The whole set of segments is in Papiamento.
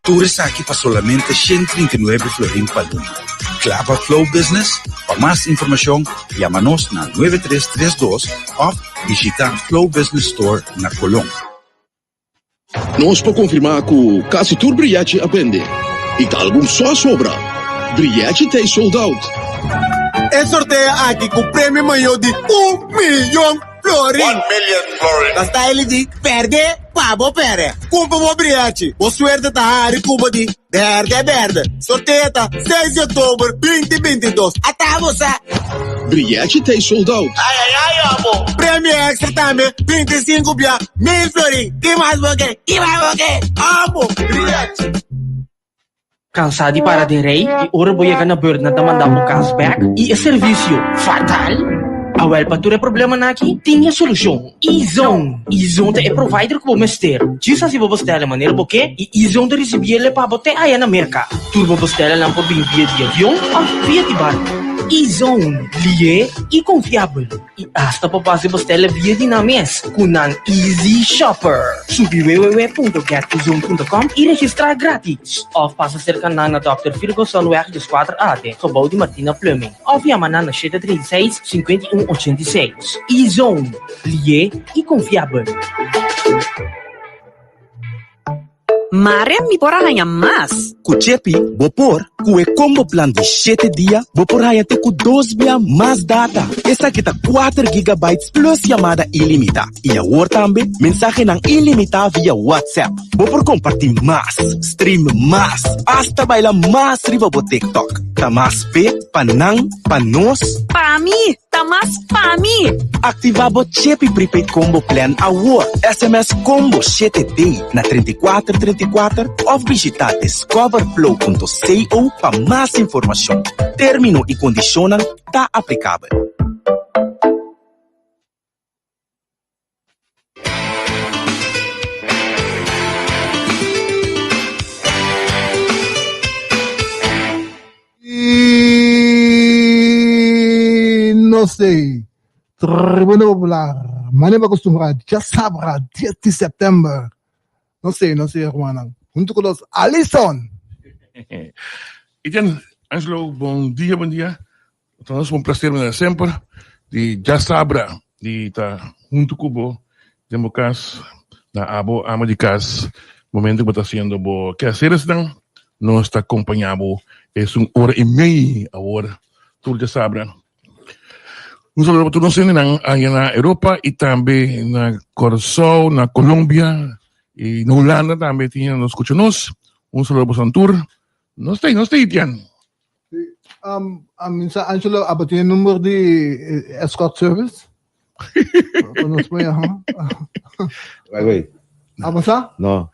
Tur esaki pa solamente 139 florin pa luna. Kla pa Flow Business? Pa mas informashon yama nos na 9332 òf bishita Flow Business Store na Colon. Nos por konfirmá ku kasi tur brièchi a bende i ta algun so a sobra. Brièchi ta e sold out. E sorteo aki ku premio mayó di un miyon florin. One million florin. Ta style di pèrdè pa bo pèrdè. Kumpra bo brièchi, bo suerte ta hari ku bo di bèrdè bèrdè. Sorteo ta seis di òktober binti 22. Ata bo sa! Brièchi ta e sold out. Ay ay ay amo! Premio extra tambe, 25 bia mil florin. Ki mas bo ke? Ki mas bo ke? Amo! Brièchi! Cansá di para den rij y ora bo yega na beurt nan ta manda bo cas bek y e servicio fatal? Awel pa tur e problemanan aki tin e solucion, E-Zone! E-Zone ta e provider cu bo mester. Djis haci bo bestela manera bo ke y E-Zone ta ricibiele pa bo te aya na Merca. Tur bo bestelanan por bin via di avion of via di barco. E-Zone, lié y confiabel. I asta por pasa e bostela via di nan mes ku nan Easy Shopper. Subi www.getezone.com i registrá gratis. Òf pasa serka nan na Dòkter Virgosonweg 14 A den gebou di Martina Plumbing. Òf yama nan na 736 51 86. E-Zone, lié i konfiabel. Mare mi por a haña mas. Ku Chepi bo por! Ku e combo plan di shete dia bo por haña te ku dos bia mas data. Esaki ta kuater gigabytes plus yamada ilimitá. I awor tambe mensahenan ilimitá via WhatsApp. Bo por kompartí mas, stream mas, asta baila mas riba bo TikTok. Ta mas p'e, pa nan, pa nos. Pa mi! Ta mas pa mi! Aktivá bo Chepi Prepaid Combo Plan awor! SMS Combo 7D na 34 34 òf bishitá discoverflow.co pa mas informashon. Término i kondishonnan ta aplikabel. I nos ei, Tribuna Popular, manera bo acostumbrá, djasabra 10 di sèptèmber. Nos ei, nos ei rumannan, huntu ku nos Alison. Etienne, Angelo, bon dia, bon dia. Ta nos un placer manera semper di djasabra di ta hunto cu bo den bo cas na abo ama di cas momento cu bo ta haciendo bo quehaceresnan nos ta acompaña bo es un ora y mei awor tur djasabra. Un saludo pa tur nos hendenan aya na Europa y tambe na Corsou, na Colombia y na Hulanda tambe tin hende nos scucha nos. Un saludo pa boso tur. Nos ta nos ta Etienne. Um, um, sa Angelo, abo tin e number di eh, escort service? Pa nos por ha? Wait, wait. Abo sa? No.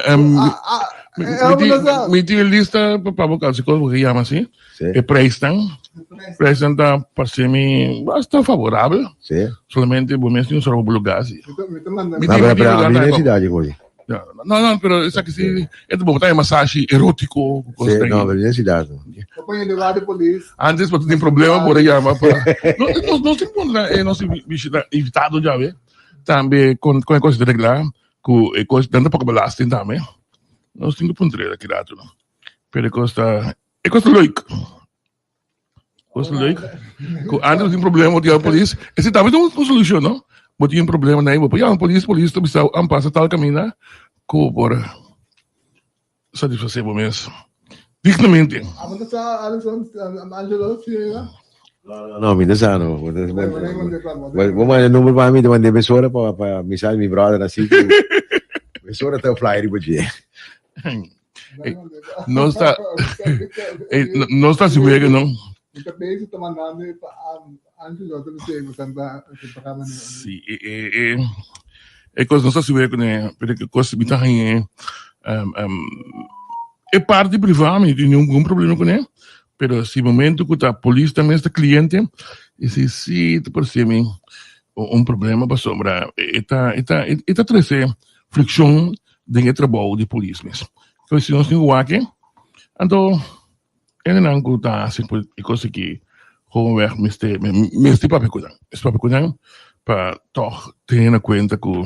Um, Ah, ah, mi, eh, abo mi, no sa? mi tin lista pa pa bo kasi kos bo yama así. Sí. E prijsnan. Prijsnan ta parece mi basta favorabel. Sí. Solamente bo mes tin un solo lugar así. Mi ta- mi ta manda- Mi No, tin- pero, mi tin pero a lugar mi tambe. necesidad, oye. No, no, pero esaki si, e ta bota e masashi erótico. Sí, no, pero necesidad. Antes pa tin problema por llama pa. No, no, no se pondrá, eh, no se visita invitado ya ve. Tambe con con e cosa de regla, cu e cosa tanto poco belasting tambe. Nos tin que pondré aqui rato, no. Pero e cosa, e cosa leuk. Cosa leuk. Cu antes tin problema bo tin polis. Ese tambe ta un solucion, no? Bo tin problema na bo por yama polis, polis ta bisa an pasa tal camina cu por satisface bo mes dignamente. Abo ta sa Alison, Angelo, si era? No, no, no, mi no sa no. Bo manda number pa mi, te mandé mesora pa pa mi sa mi brother así. Mesora ta fly riba dje. No ta no ta si wega no. Si e e e e cos no ta si wega kuné pero e cos mi ta haña e parti privá mi no tin ningun problema kuné pero si momento ku ta polis ta mes ta cliente esei si ta parse mi un problema pasobra e ta e ta e ta trese friccion den e trabou di polis mes. Pues si nos tin wak anto hendenan ku ta hasi e kos aki gewoonweg mester mester papia ku nan. Mester papia ku nan pa tòg tene na kuenta ku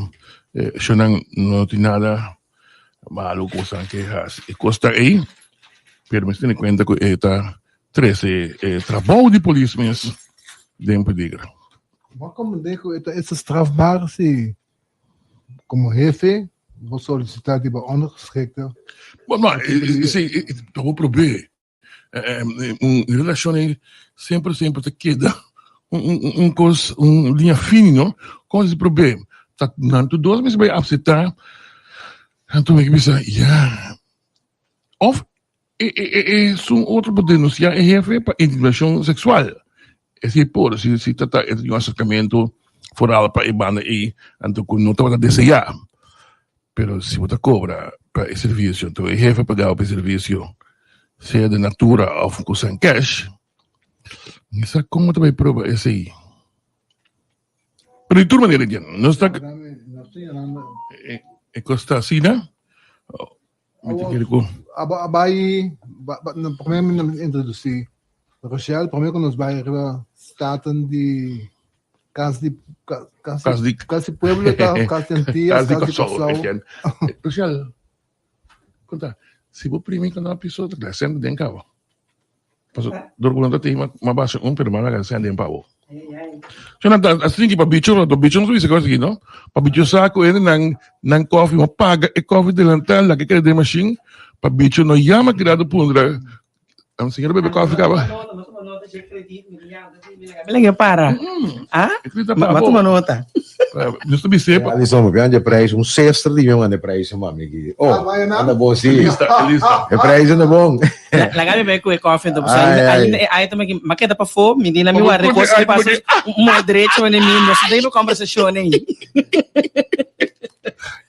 shownan no tin nada. Malu kosnan ke hasi e kosnan ei, pero mester tene kuenta ku e ta trese e trabou di polis mes den peligro. Bo a komprendé ku e ta esta strafbaar si komo hefe bo solisitá di bo ondergeschikte? Bo no, esei ta bo probé. Un relashon ei semper semper ta keda un kos, un liña fini no. Kon si probé ta nan tur dos mester bai apseptá, anto mi ke bisa ya òf esun otro por denunsiá e hefe pa intimidashon seksual. Esei por si si ta ta un aserkamentu foral pa e banda ei anto ku no tabata deseá. Pero si bo ta cobra pa e servicio, anto e hefe pagabo pa e servicio, sea den natura of cu san cash, mi sa como ta bay proba esey. Pero di tur manera entiendo, nos ta e cos ta asina, mi ta kere cu. Abo a bay, prome mi na introduci Rochelle, prome cu nos bay riba Staten di Kas di kas di kas di pueblo ta kas di Antillas, kas di Kòrsou. Rochelle, konta, si bo primi kanda piso ta kla sèn den kaba. Paso dor ku nan ta tin ma basa un pero nan laga sèn den pa bo. So nan ta asina ki pa bicho, pa bicho no ta bisa kos aki no. Pa bicho sa ku hende nan nan kòfi bo paga e kòfi delantal laga e keda den mashin pa bicho no yama keda puntra. Am señor bebe koffie kaba. Mira que para. Ah? Ma toma nota. Nos ta bisé pa. Alison, mi ande prijs, un sester di mi manda prijs ma mi ki. Oh, anda bon si. Lista, lista. E prijs anda bon. Laga mi bai ku e koffie entonces. Ai, ai. Ai, toma ki, ma keda pa fo, mi di na mi warda kos ki pasa un mo derecho en mi, nos ta den conversacion ei.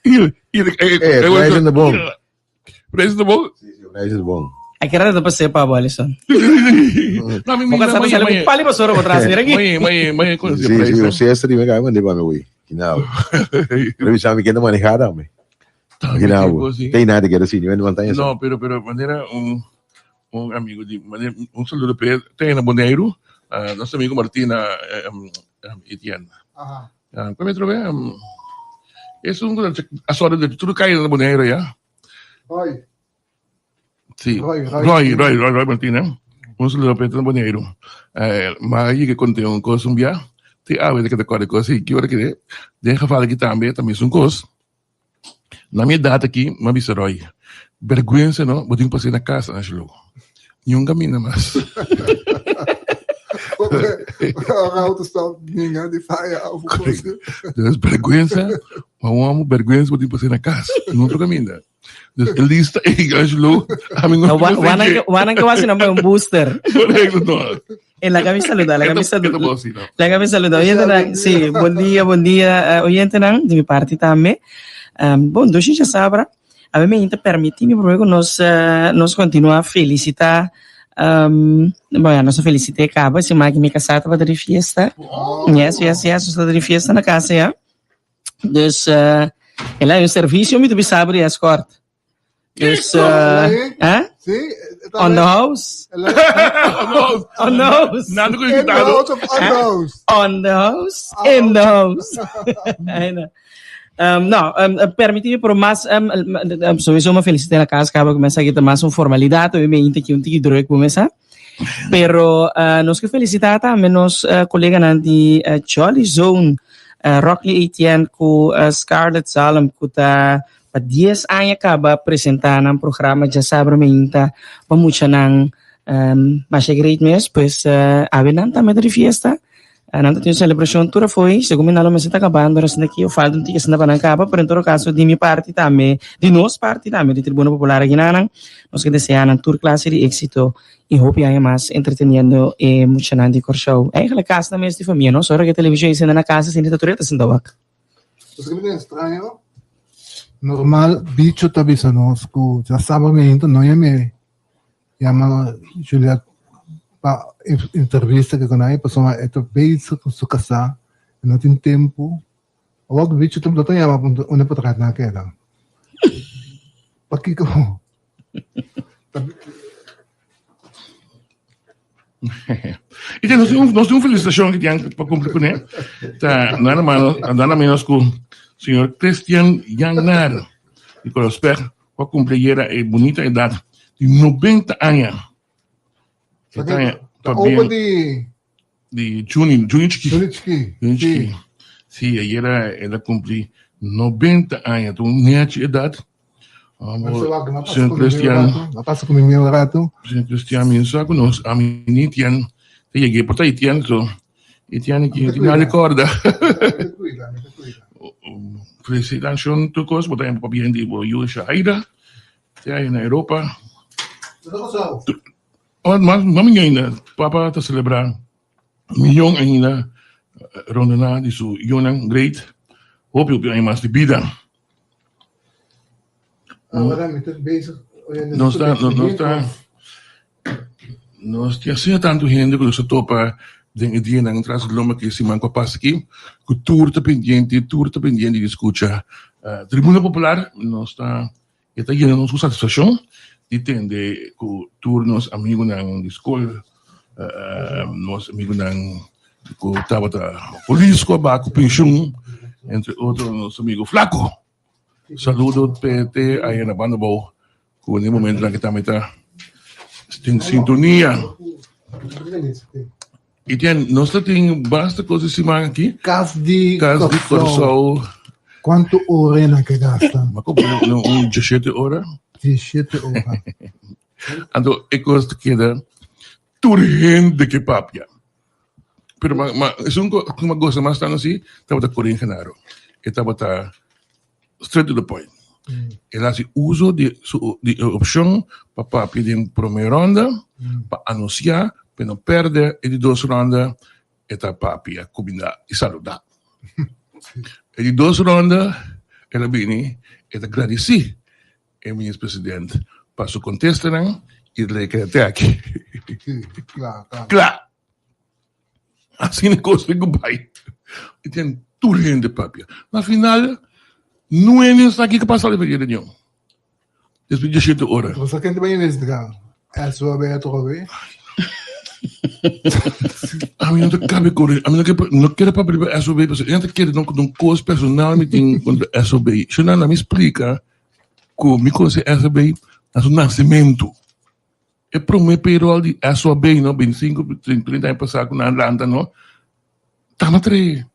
Eh, prijs anda bon. Prijs anda bon? Si, si, prijs anda bon. Ai kera ta pasé pa bo, Alison. No, mi, mi, Boca sabe sale con pali basura por atrás, mira aquí. Mai, mai, mai, con Si, si, un siesta di me kai mande pa mi ui. Kinao. Revisa mi kenda manejada me. Kinao. Tem nada que era assim, ni montaña. No, pero pero manera un un amigo di manera un saludo pe tem na Boneiru, uh, nosso amigo Martina um, um, Etienne. Aha. Uh, como é que um, es un a sora de tudo cai na Boneiru, ya. Roy. Sí. Roy, Roy. Roy, Roy, Roy, Roy Martina. Un saludo pa na Boneiru. Eh, maar hier conté un kos un bia. Te awe de que te kore kos y ki ora que den geval aki tambe ta mes un kos. Na mi edad aki, m'a bisa Roy, bergüenza no, bo tin pasé na casa, Angelo. Ni un camina mas. Ora auto stop, ninga di faya of kos. Dus bergüenza, ma un amo bergüenza bo tin pasé na casa, no otro caminda. Dus e lista ei, Angelo, a mi no Wanan ke wasi nan un booster. Correcto, no. E laga mi saluda, laga mi saluda. Esta voz, no. Laga mi saluda. Oyentenan, sí, bon dia, bon dia, oyentenan, di mi parti tambe. Um, bon, dushi djasabra. A mi me inta permiti mi prome ku nos, nos kontinua felisita, um, bon ya, nos a felisita e kaba, si maki mi kasá tabata di fiesta. Yes, yes, yes, nos tabata di fiesta na kasa ya. Dus, el a un servicio mi ta bisa di escort. Dus, eh? Sí, On the house. On the house. Nando ku In the invitado. house of on the house. On the house, in the house. Ay, no. Um, no, um, permití mi por mas, um, um, sowieso me felicité na casa, caba que mesa kita mas un formalidad, hoy me inta ki un tiki druk por mesa. Pero uh, nos ke felicitá tambe nos uh, koleganan di uh, Jolly Zone, uh, Rockley Etienne ku uh, Scarlett Zalm ku ta pa 10 aña kaba presentá nan programa Djasabra Meinta pa muchanan um, masha great mes, pues uh, awe nan tambe ta di fiesta. Uh, nan ta tin un celebracion tur afo'i, segun mi nan lo mester ta kabando recién aki, o falta un tiki asina pa nan kaba, pero en todo caso di mi parti tambe, di nos parti tambe, di Tribuna Popular akinanan, nos ke desea nan tur clase di exito y hopi aña mas entreteniendo e muchanan di Kòrsou. Eigenlijk kasnan mes di famia, no? So ora ku e television esei na kas, asina ta tur e ta sinta wak. Pasobra mi ta extraño, normal bicho ta bisa nos ku djasabra meinta no yam'é, yama Juliet pa entrevista ke ku nan pasobra e ta bezig ku su kasá, e no tin tempu. Awor ku bicho ta ta yama pa unda pa traha nan a keda. Pakiko? Y nos tin un, nos tin un felicitacion que tienen pa cumplir con él. Ta nada menos, nada menos cu señor Christian Yangnar. Y con respect. Ku a kumpli ayera e bunita edat di 90 aña. E ta aña Ta pabien opa di di Juni, Juni Chiki. Juni Chiki. Juni Sí. Chiki. Sí, ayera el a kumpli 90 aña, ta un nechi edat. Mensen wak, ma pasa Señor ku mi medio Christian, rato. Ma pasa ku mi medio rato. Señor Christian, mi sa ku nos, ami ni Etienne, ta yeg'é por ta Etienne, so Etienne Mi ta ki na kuida. recorda. Mi ta kuida, mi ta kuida. Felicitacion tur kos, bo ta hempo pabien di bo yu Shaida, te ahí na Europa. Bo ta kosau? Oh, mas mami ainda, papa ta celebra miyon ainda rondona di su yunan great, hopi hopi aña mas di bida. Ahora mi ta bezig oyendo Nos ta, no, nos ta, nos tin asina tantu hende ku nos a topa den e dianan tras di lomba ki siman ku a pasa aki, ku tur ta pendiente, tur ta pendiente di skucha Tribuna Popular. Nos ta, e ta yena nos ku satisfakshon di tende ku tur nos amigunan di skol, nos amigunan ku tabata polis ku a baha ku penshun, entre otro nos amigu Flaco. Saludo p'e aya na banda bou ku den momentonan ke tambe ta den sintonia. I tin nos ta tin basta kos di siman aki. Kas di Kas di Kòrsou. Kuantu ora e nan ke gasta? Ma komo no un diesshete ora. Diesshete ora. Anto e kos ta keda tur hende ke papia. Pero ma ma esun ku ku mi a gosa mas tantu si tabata Corin Genaro. E tabata straight to the point. El a hasi uso di su di e opshon pa papia den prome ronda, pa anunsiá pa e no pèrdè e di dos ronda e ta papia, kuminda i saludá. E di dos ronda el a bini e ta gradisí E minister president pa su contestanan y le keda te aki. Kla, kla. Kla. Asina cos tin cu bay. Y tin tur hende papia. Na final, nuene sa kico pasa riba e reunion. Despues di siete ora. Bo sa ken ta bay investiga? SOB atrobe. Ami no ta cabe corre. Ami no ke no kere papia riba SOB pasobra e ta kere no un cos personal mi tin contra SOB. Shonanda mi splica cu mi conoce SOB na su nacimento. E prome payroll di SOB no 25 30 aña pasa cu nan lanta no tama trae.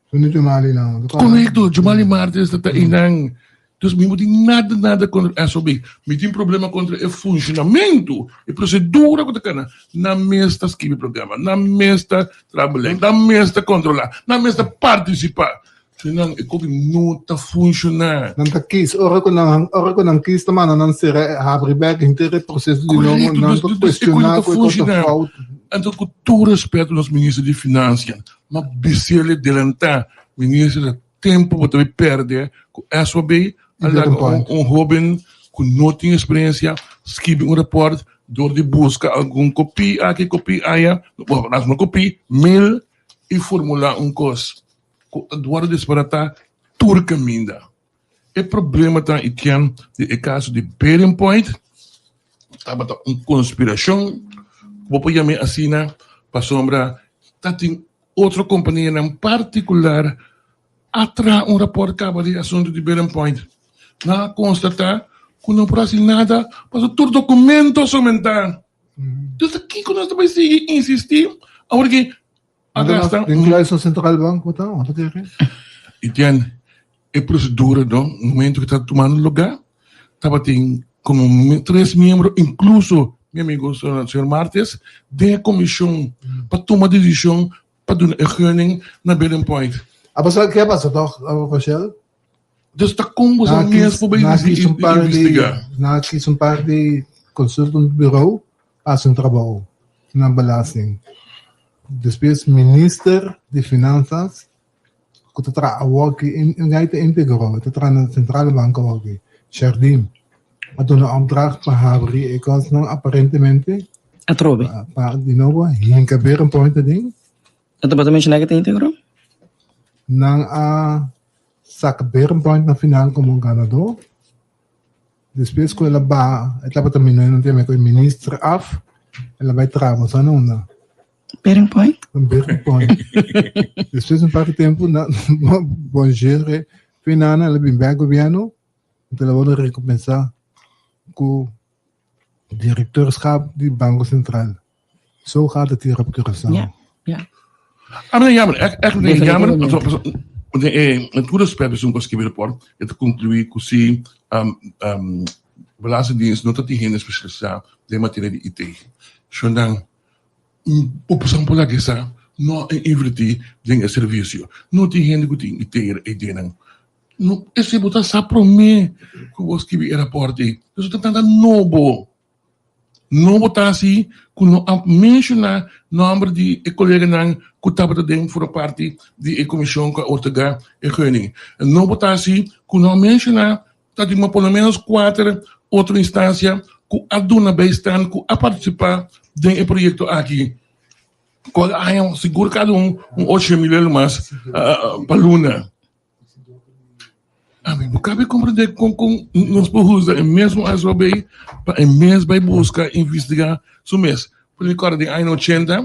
Tony Jumali nan. Correcto, Jumali Martes ta ta einan. Dus mi no tin nada nada contra SOB. Mi tin problema contra e funcionamento, e procedura cu ta cana. Nan mes ta skibi programa, nan mes ta traha beleid, nan mes ta controla, nan mes ta participa. Si nan e koki no ta funciona. Nan ta kies, ora cu nan ora cu nan kies ta manda nan cera habri bek henter e proceso di nobo, Correcto, nan dus ta dus dus e koki no cuestiona ta cu e kos ta funciona. fout. Anto cu tur respeto nos minister di Financia, ma bisele delantá minister ta tempo bo ta bay perde cu SOB a laga un un hoben cu no tin experiencia skibi un report door di busca algun copy aki copy aya, bo no copy, mail y formula un cos cu a worde desbaratá tur caminda. E problema ta y ken di e caso di Bearing Point tabata un conspiracion, cu bo por yam'e asina, pasobra ta tin otro companianan particular a traha un rapport caba di e asunto di Bearing Point. Nan a constata cu no por haci nada pasobra tur documento a somentá. Entonces kico nos ta bay sigui insisti awor ki a gasta Den kluis van Centraal Bank, wat dan? Wat dat is? Y ten e procedura no, momento que ta tumando lugar, tabatin como tres miembro, incluso mi amigo señor Martes, den e comision pa tuma decision pa duna e gunning na Bearing Point. A pasa, ke a pasa toch, Rochelle? Dus ta kon boso mes por bay investiga? Nan a kies un par di consultant bureau pa haci un trabou na belasting. Despues minister di finanzas cu ta traha awoki, e ta integro, e ta traha na Centrale Bank awoki, Jardim, a duna opdracht pa habri e cosnan aparentemente. Atrobe. Pa di nobo hinca Bearing Point aden. Anto bo ta menciona cu ta integro? Nan a Saka Bearing Point na final komo ganadó. Despues ku el a baha, e tabata minando un tempo ku e minister af, el a bai traha bo sa na unda? Bearing Point? Na Bearing Point. Despues un par di tempu, na Bonjere, Finana, el a bin bek gobièrnu, anto el a wòrdu rekompensá. ku directeurschap di Banko Sentral. Zo gaat het hier op Curaçao. Ja, ja. Ah, maar jammer, echt, echt Nee, jammer. nee. Want met goede respect, dus een skibbi rapport, het concluie ku si Belastingdienst no ta tin hende spesialisá den materia di IT. Shondan, bo por laga sa no a invertí den e servisio. No tin hende ku tin IT eidenan. No, esei bo ta sa promé ku bo skibi e rapòrt ei. Esei ta tanta nobo. Nobo ta hasi ku no a menshoná nòmber di e koleganan ku tabata den forma parti di e komishon ku a otorgá e gunning. Nobo ta hasi ku no a menshoná ta tin por lo ménos kuater otro instansia ku a duna bijstand, ku a partisipá den e proyekto aki. Ku a haña sigur kada un un ocho mil euro mas pa luna. Ami bo kabe komprendé kon kon nos por usa e mesmo SOB pa e mes bai buska investigá su mes. Por mi kòrda den aña ochenta,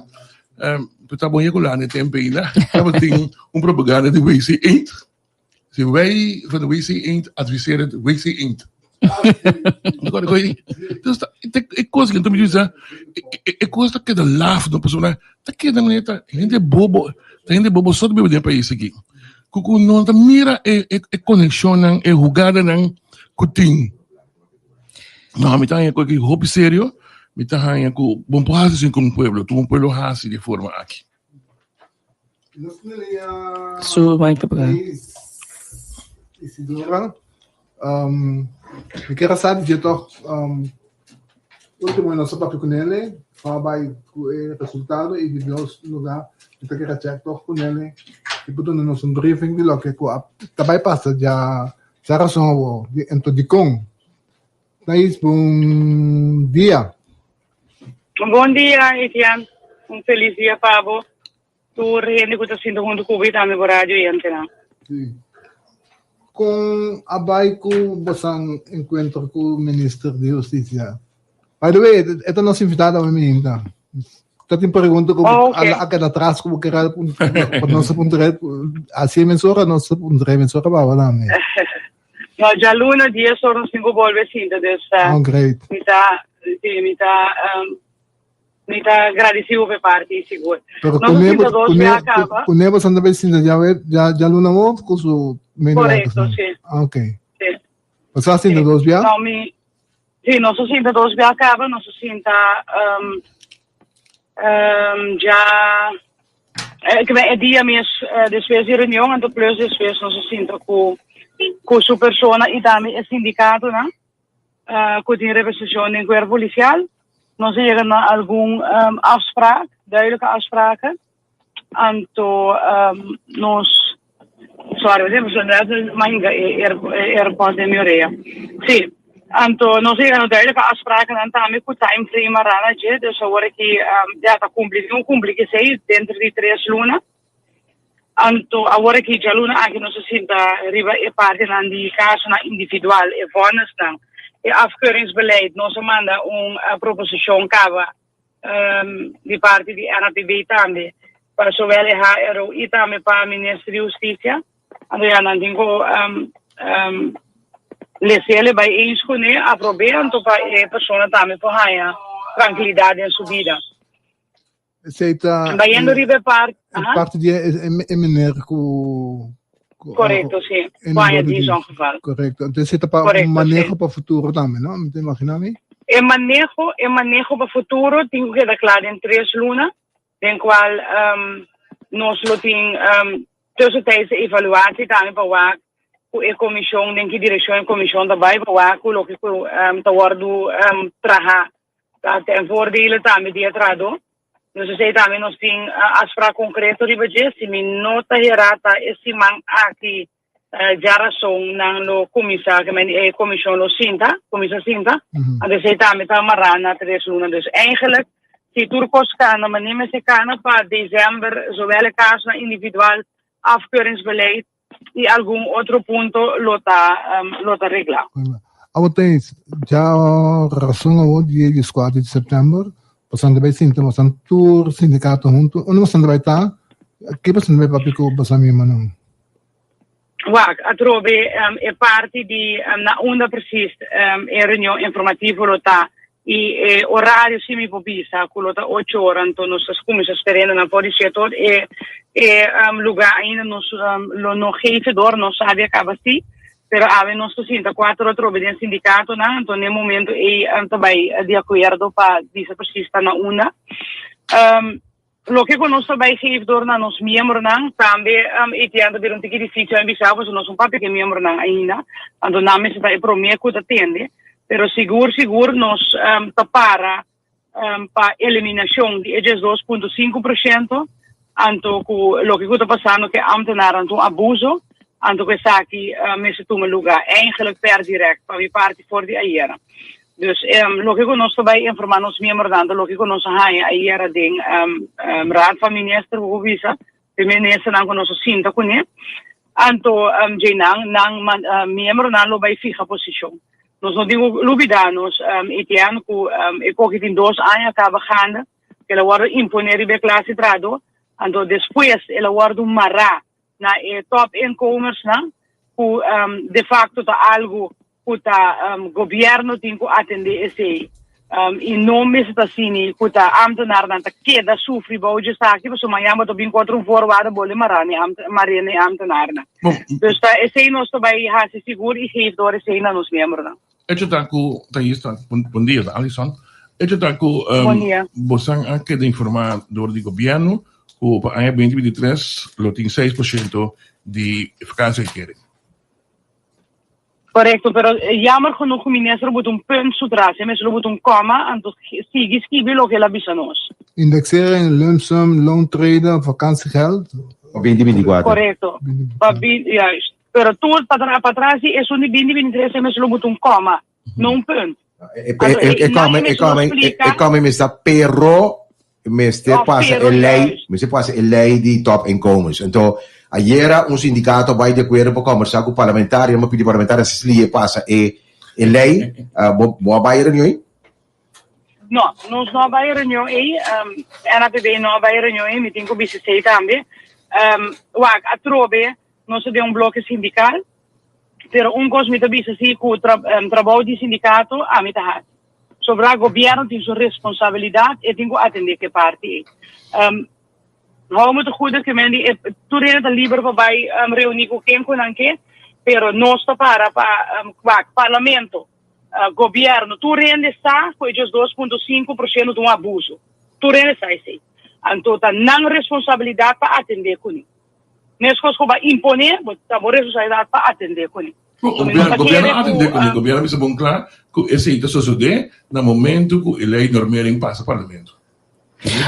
bo ta bon yegulá na e tempu ainda, tabatin un propaganda di WC Eend. Si wij van de WC Eend adviseren WC Eend. Dus e kos ku mi bisa, e kos ta keda laf no pasobra ta keda manera ta hende bobo, ta hende bobo so ta biba den e pais aki. Ku ku no ta mira e e konekshonnan, e hugadanan ku tin. No, mi ta haña ku aki hopi serio, mi ta haña ku bo no por hasi asin ku un pueblo, tur un pueblo hasi di e forma aki. Su mic ta pagá. Isidora, um, mi kier a sa di dje toch, um, ultimo nos a papia ku nele, pa bai ku e resultado i di nos lugar mi ta kier a check toch ku nele i por duna nos un briefing di loke ku a ta bai pasa dja djarason awo, di ento dikon. Thais, bon dia. Bon dia, Etienne. Un felis dia pa bo. Tur hende ku ta sinta huntu ku bo i tambe bo radio oyentenan. Sí. Kon a bai ku bosan enkuentro ku Minister di Hustisia? By the way, e ta nos invitado awe mainta. Ta tin pregunta ku Oh, okay. a keda atras ku bo kere pa nos a puntra asi e mensora nos a puntra e mensora baba tambe. No, djaluna dies ora nos tin ku bolbe sinta, dus Oh, great. mi ta, sí, mi ta, um, Mi ta gradisi bo p'e parti sigur. Pero Nos a kuné sinta dos kuné bia kaba. kuné bo santa bai sinta dja we dja djaluna wo ku su medewerkers Korekto, nan? si. Ah, ok. Si. Bo sa sinta Si. dos bia? No, mi si, nos a sinta dos bia kaba, nos a sinta um, um, dja eh, ke e dia mes eh, despues di reunion, anto plus despues nos a sinta ku ku su persona i tambe e sindikatonan. Cu tin representacion den cuerpo policial. Nos a yega na algun afspraak, duidelijke afspraken. Anto nos, sorry, mi a hinga e airpod den mi orea. Si, anto nos a yega na duidelijke afsprakennan tambe cu time frame a rana dje, dus awor aki ya ta cumpli, tin cu cumpli cu esey dentro di tres luna. Anto awor aki djaluna aki nos a sinta riba e partinan di kasonan individual, e vonnisnan, e afkeuringsbeleid. Nos a manda un proposishon kaba di parti di NAPB tambe pa zowel e HRO i tambe pa Minister di Hustisia. Anto ya nan tin ku les'el e bai eens kuné, aprob'é anto pa e persona tambe por haña trankilidat den su bida. Esei ta Bayendo riba e part, e aha. parti di e, e meneer ku ku Correcto, sí. en Ku aña nòmber di diesongeval. Correcto. Entonces esei ta pa un Correcto, sí. maneho pa futuro tambe, no? Mi ta imagina mi. E maneho, e maneho pa futuro tin ku keda kla den tres luna, den kual um, nos lo tin um, tussentijdse evaluatie tambe pa wak ku e komishon, den ki direkshon e komishon ta bai, pa wak ku loke ku um, ta wòrdu um, traha Ta ten voordelen tambe di e trahadó. Nos esei tambe nos tin afspraak konkreto riba dje. Si mi no ta herá ta e siman aki djarason nan lo kuminsá, e komishon lo sinta, kuminsá sinta. Anto esei tambe ta mará na tres luna. Dus eigenlijk si tur kos kana manera mester kana pa desèmber zowel e kasonan individual, afkeuringsbeleid, i algun otro punto lo ta lo ta reglá. Awor Thijs, dja rason awor dia dieskuater di sèptèmber, boso ta bai sinta boso tur sindikato huntu, unda boso ta bai ta? Ke boso ta bai papia ku boso miembronan? Wak, atrobe e parti di na unda precies e reunion informativo lo ta y e horario si mi por bisa cu lo ta ocho ora, anto nos ta cuminsa sperendo nan for di siete or. E e lugar ainda nos lo no geven door, nos sabi a caba si, pero awe nos ta sinta cuatro atrobe den sindicatonan, anto n'e momento ey ta bay di acuerdo pa bisa precies ta na unda. Loke ku nos ta bai geef dor na nos miembronan, tambe Etienne ta bira un tiki dificil en bisa pasobra nos no papia ku e miembronan ainda, anto nan mester ta e prome ku ta tende, pero sigur sigur nos ta para pa eliminashon di e 12.5%, anto ku loke ku ta pasando ku e ambtenarnan ta un abuso, anto ku esaki mester tuma luga eigenlijk per direct pa mi parti for di ayera. Dus loke ku nos ta bai informá nos miembronan ta loke ku nos a haña ayera den Raad van Minister ku ku bisa, e ministernan ku nos a sinta kuné. Anto dje nan nan miembronan lo bai fiha posishon. Nos no tin ku lubidá nos Etienne ku e koki tin dos aña kaba ganda, el a wòrdu imponé riba e klase trahadó, anto despues el a wòrdu mará na e top inkomersnan ku de facto ta algu ku ta gobierno tin ku atende esei i no mester ta asini ku ta ambtenarnan ta keda sufri bou dje esaki pasobra mañan bo ta bin ku otro un voorwaarde bole mara ni mare ni ambtenarnan. Dus ta esei nos ta bai hasi sigur i geef door esei na nos miembronan. Echo ta ku ta yista bon dia ta Alison. Echo ta ku bosan a keda informa door di gobierno ku pa aña 2023 lo tin 6% di vakantieuitkering. Korekto, pero jammer genoeg ku minister lo buta un punt su tras, e mester lo buta un kòma, anto sigui skibi loke el a bisa nos. Indexering, lump sum, loontreden, vakantiegeld. Pa 2024. Korekto, pa juist. Pero tur pa tras di esun di 2023 e mester lo buta un kòma, no un punt. E kòma, e kòma, e kòma mester ta pero mester pasa e ley, mester pasa e ley di top inkomens. Anto, ayera un sindicato a bay di acuerdo pa combersa cu parlamentario, nan a pidi parlamentario si slie pasa e e ley. Bo bo a bay e reunion ey? No, nos no a bay e reunion ey, NAPB no a bay e reunion ey, mi tin cu bisa esey tambe. Wak, atrobe nos ta den un bloke sindical, pero un cos mi ta bisa si cu trabou di sindicato ami ta haci. Sobra gobierno tin su responsabilidad, e tin cu atende cu e parti ey. Hou me te goede ke men di e tur hende ta liber pa bay reuni cu ken cu nan ke, pero nos ta para pa wak parlamento, gobierno, tur hende sa cu e 2.5% ta un abuso. Tur hende sa esey. Anto ta nan responsabilidad pa atende cune. Meskos ku bo a imponé, bo ta bo responsabilidat pa atendé kuné. Gobierno, gobierno a atendé kuné. Gobierno a bisa bon kla ku esei ta sosodé na momento ku e lei normering pasa parlamento.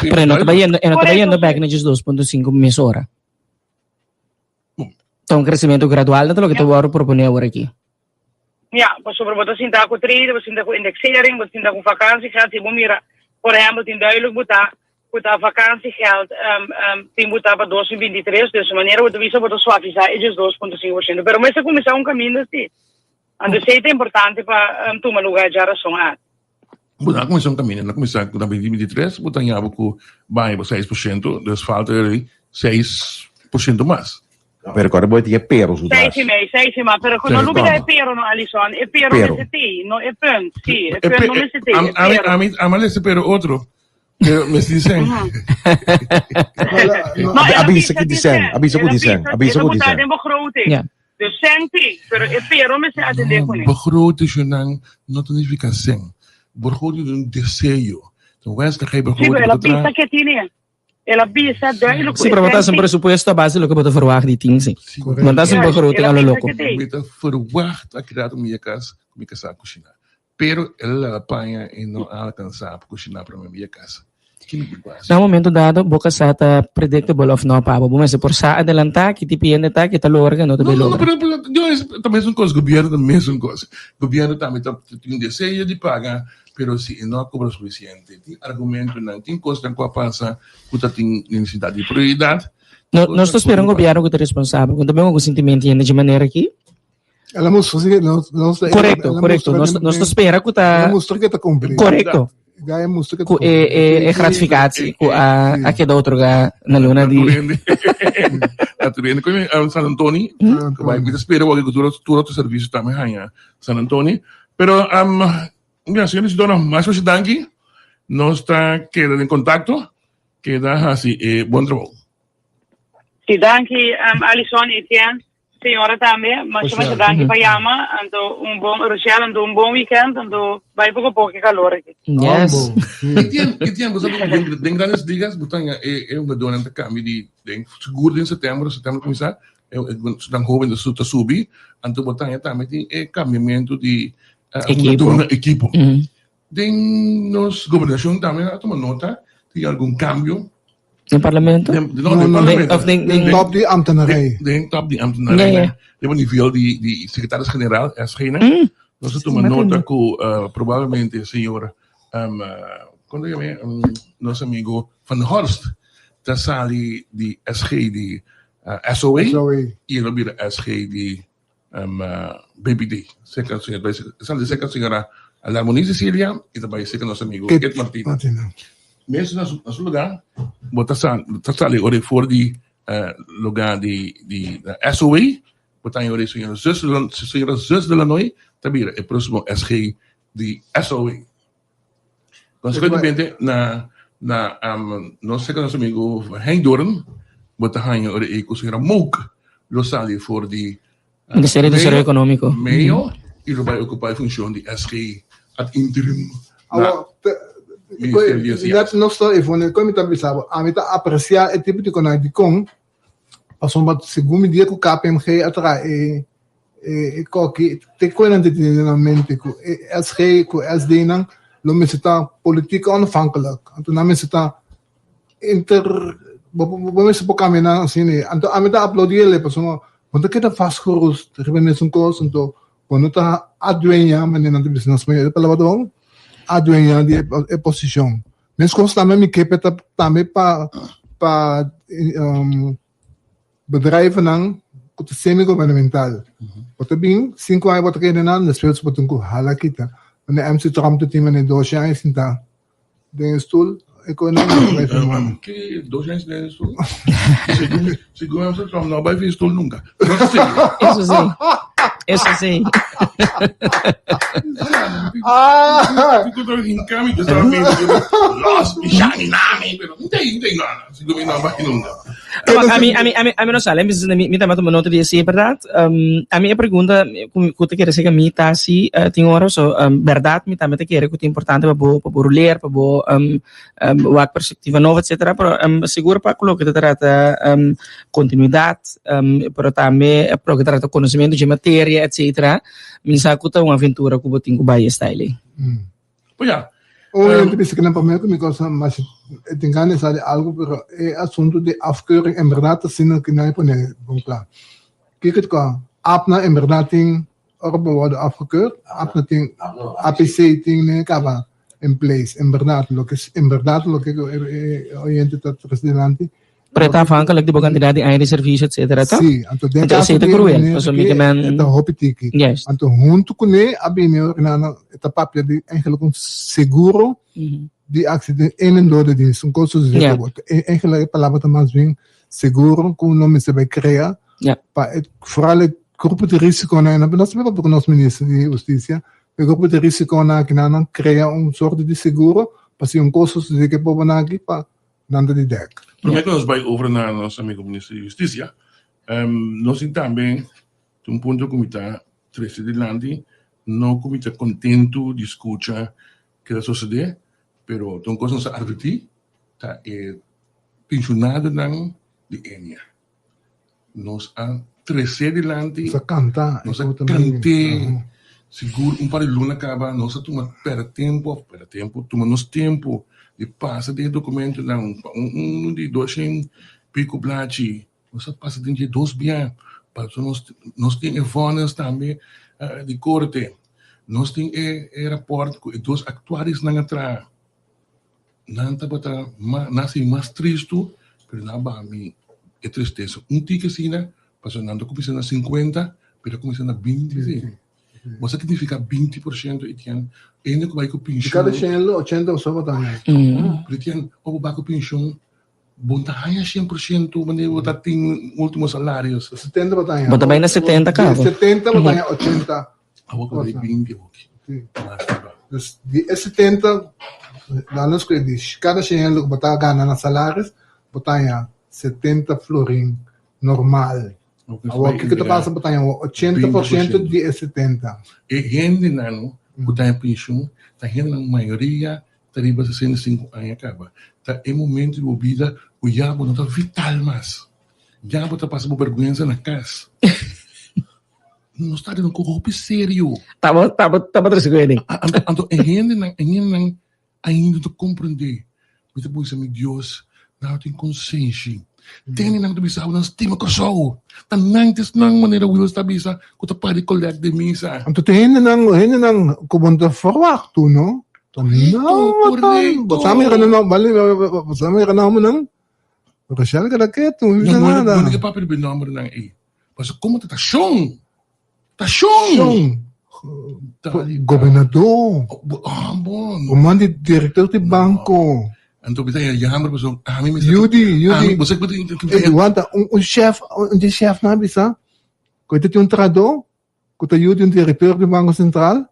Pero e no ta bayendo, e no ta bayendo bek na 2.5 mesora. Ta un kresementu gradual, no ta loke ta wòrdu proponé awor aki. Ja, pasobra bo ta sinta ku trade, bo sinta ku indexering, bo sinta ku vakantiegeld. Si bo mira, por ehempel, tin duidelijk bo ta ku ta vakantiegeld tin bo ta pa 2023, dus manera bo ta bisa bo ta suavisa e 2.5%. Pero mester kuminsá un kaminda si. Anto esei ta importante pa tuma luga djarason aki. Bo ta kuminsá un kaminda, na kuminsá ku na 2023 bo ta haña bo ku baña bo 6%, dus falta 6% mas. Pero kòrda bo tin e pero su tras. Seis i mei, seis i mas. Pero no lubida e pero no, Alison. E pero mester tei, no e punt. Si, e punt no mester tei, e pero. Ami, ami a lesa pero otro. Pero mester di sen. No, A bisa ki di sen, a bisa ku di sen, a bisa ku di sen. Den begroting. De sen tei, pero e pero mester atende kuné. Begroting nan no ta nifica sen. Begroting ta un deseo. Ta un wens ta Sí, begroting pero el a ta traha. bisa ke tine. El a bisa duidelijk Sí, pero bo ta haci un presupuesto a base di loke bo ta verwagt di tin, sí. No ta haci un begroting a lo loco. Mi ta verwagt a keda mi a cas cu mi casa cushina. Pero el a paña y no a alcansa pa cushina pa mi a casa. Ki mi tin cu haci? Na un momento dado bo casa ta predictable of no pa bo. Bo mester por sa adelanta ki tipo hende ta, ki ta logra, ki no ta bay No, no, logra. pero, pero, yo es, ta mesun cos, gobierno ta mesun cos. Gobierno tambe ta tin deseo di paga, pero si e no a cobra suficiente, tin argumentonan, tin cosnan cu a pasa cu ta tin necesidad di prioridad. No, nos ta spera un gobierno cu ta responsabel, cu ta bin cu sentimiento hende dje manera aki. El a mustra si nos, nos Correcto, correcto. Nos, nos ta spera cu ta El a mustra cu ta cumpli. Correcto. Ku e e gratificatie ku a a keda otorgá na luna di. Na tur hende koe San Antoni ku bai mi ta spera wak ku tur tur otro servisio tambe haña San Antoni pero ya señor Isidoro mas masha danki nos ta keda den kontakto keda hasi e bon trabou. Si danki Alison Etienne. Señora tambe, masha masha danki pa yama, anto un bon Rochelle, anto un bon weekend, anto bai poko poko ke calor aki. Yes. Etienne, Etienne, bo sabi den, den Grandes Ligas bo ta e, e hungadornan ta cambia di den sigur den september, september cuminsa e, e nan hoben ta, ta subi, anto bo ta tambe tin e cambiamento di uh, Equipo. hungadornan equipo. Den nos gobernacion tambe a tuma nota tin algun cambio. Den parlamento? Den, no, den parlamento. Of den, den, top di ambtenarij. Den top di ambtenarij. Ja, ja. Den nivel di, di secretaris generaal, SG. Mm. Nos a tuma nota cu uh, probablemente señor, um, uh, ¿cómo se llama? Um, nos amigo Van der Horst ta sali di SG di uh, SOA, SOA. y lo bira SG di Um, BPD, cerca señora, sal cerca señora Larmonie Cecilia y ta bai cerca nos amigo Ed Martina. Martina. Mes na su, na su lugar, bo ta sal, ta sali ore for di uh, lugar di, di uh, SOA, bo ta ore señora Zus, señora Zus de Lanoy, ta bira e próximo SG di SOA. Consecuentemente, na, na, um, nos cerca nos amigo Henk Doorn, bo ta haña ora e cu señora Mook lo sali for di uh, Ministerio di Desaroyo Económico. Meio y lo bai ocupa e funcion di SG ad interim na Awo, te, Ministerio di net Enseñanza. nos ta Ivone, kon mi ta bisa bo, ami ta aprecia e tipo di konai dikon, pasobra segun mi dia ku KPMG a traha e E koki te koe nan ta tene den nan mente ku e SG ku SD nan lo mester ta politiek onafhankelijk. Anto nan mester ta inter bo bo mester por kambia nan asina ei. Anto ami ta aplaudi elei pasobra bo no ta keda vastgerust riba e mesun kos anto bo no ta adueña manera nan ta bisa na spañol e palabra ta bon adueña di e posishon. Meskos tambe mi ke pa tambe pa pa Bedrijvennan ku ta semi-gubernamental. Bo ta bin sinku aña bo ta keda nan, despues bo tin ku hala kita. Wanneer MC Trump ta tin wanneer doce aña sinta den e stoel, e koe nan no bai firma. Ki doce aña sinta den e stoel? Segun segun MC Trump no bai fin stoel nunca. No ta sigui. Eso sí. Eso sí. Ah! Fico ta hincami, yo estaba medio los mi nami, pero no te no no. Sigur mi no a bai nunca. Toma, ami, ami, ami, ami no sale, mi, mi, mi tambe tuma nota di esei, berdad? Um, ami e pregunta ku, ku ta kere sega mi ta si uh, tin ora so, um, berdad mi tambe ta kere ku ta importante pa bo, pa bo ruleer, pa bo um, um, wak perspectiva nobo, etcetera, pero um, sigur pa ku loke ta trata um, continuidad, um, pero tambe pa loke ta trata conocimiento dje materia, etcetera, mi sa ku ta un aventura ku bo tin ku bai e style ei. Mm. Pues ya. Oh, um, bisa que pa mim mi cosa mas tin gana de algo, pero e asunto de afkeuring en verdad asina que nadie pone bon klaar. Kijk het qua APNA en verdad tin ora worden afgekeurd, APNA tin APC tin ne kaba in place. En verdad lo que en verdad lo que eh, oyente ta tras delante. Pero ta afhankelijk di bo cantidad di aña di servicio, etcétera, toch? Sí, anto den Anto caso esei ta di cruel, meneer pasobra mi aki, ke men- e ta hopi tiki. Juist. Anto hunto kuné a bini ordenando, e ta papia di eigenlijk un seguro di accidente in en door de dienst, un cosa di Ja. robot. E- Eigenlijk e palabra ta mas bien seguro ku no mester bai crea Ja. pa e vooral e grupo di risiconan, en nos papia ku nos minister di husticia, e grupo di risiconan aki nan nan crea un soort di seguro pa si un cosa sucede ku e pobernan aki pa Nan ta di dek. Promé ku nos bai over na nos amigo Minister di Hustisia, nos tin tambe un punto ku mi ta trese dilanti, no ku mi ta kontentu di skucha ke ta sosodé, pero ta un kos nos a atvertí, ta e penshonadonan di Enia. Nos a trece dilanti. Nos a canta. Nos a cant'é. Sigur un par di luna caba nos a tuma perde tempo, of perde tempo, tuma nos tempo di pasa den e documentonan. Pa un uno di doshen pico blachi, nos a pasa den dje dos bia. Pasobra nos nos tin e vonnis tambe di corte. Nos tin e e rapport cu e dos actuarisnan a traha. Nan tabata nan a sinti mas tristu, pero nan a baha mi e tristesa un tiki asina, pasobra nan ta kuminsá na sinkuenta, pero a kuminsá na binti si. Bo sa significa 20% Etienne? Hende ku bai ku Di penshon. kada shen lo 80 o so bo ta haña. Pero Etienne, ora bo bai ku penshon, bo no ta haña 100% manera bo ta tin último salarios. 70 bo ta haña. Bo ta bai na 70 kaba. Di 70 bo ta haña 80. Awor ku bai 20 hoki. Sí. Mas riba. Dus di e 70, laat nos kue di kada shen lo ku bo ta gana na salaris, bo ta haña 70 florin normal. Awor kiko ta pasa bo ta haña 80% di e 70. E hendenan ku ta haña penshun ta hendenan mayoria ta riba 65 aña kaba. Ta e momento di bo bida ku ya bo no ta vital mas. Ya bo ta pasa bo bergwensa na kas. Nos ta den un kos hopi serio. Taba taba taba trese ku ene. Anto anto e hendenan e hendenan ainda no ta komprendé. Mi ta bisa mi Dios, nan no tin konsenshi. Tende nan ta bisa bo nan stima Kòrsou. Ta nan ta esnan manera Wills ta bisa ku ta para di kolèk den misa. Anto ta hendenan hendenan ku bo no ta ferwagt tu no. Ta Korekto, nan bo sa mira korekto. nan bale bo sa mira nan homennan. Rochelle keda ketu, no bisa No, no, nada. no ke papia riba e nòmbernan ei. Pasobra komo ta ta shon. Ta shon. Shon. Gobernador. Ah, bon. O man di director di banco. Anto mi ta jammer pasobra ami mester. Yudi, Yudi. Ami, bo sa ku Ey, wanta, un, un chef, un di chef nan a bisa ku e ta tin un trahador ku ta yuda un director di Banco Central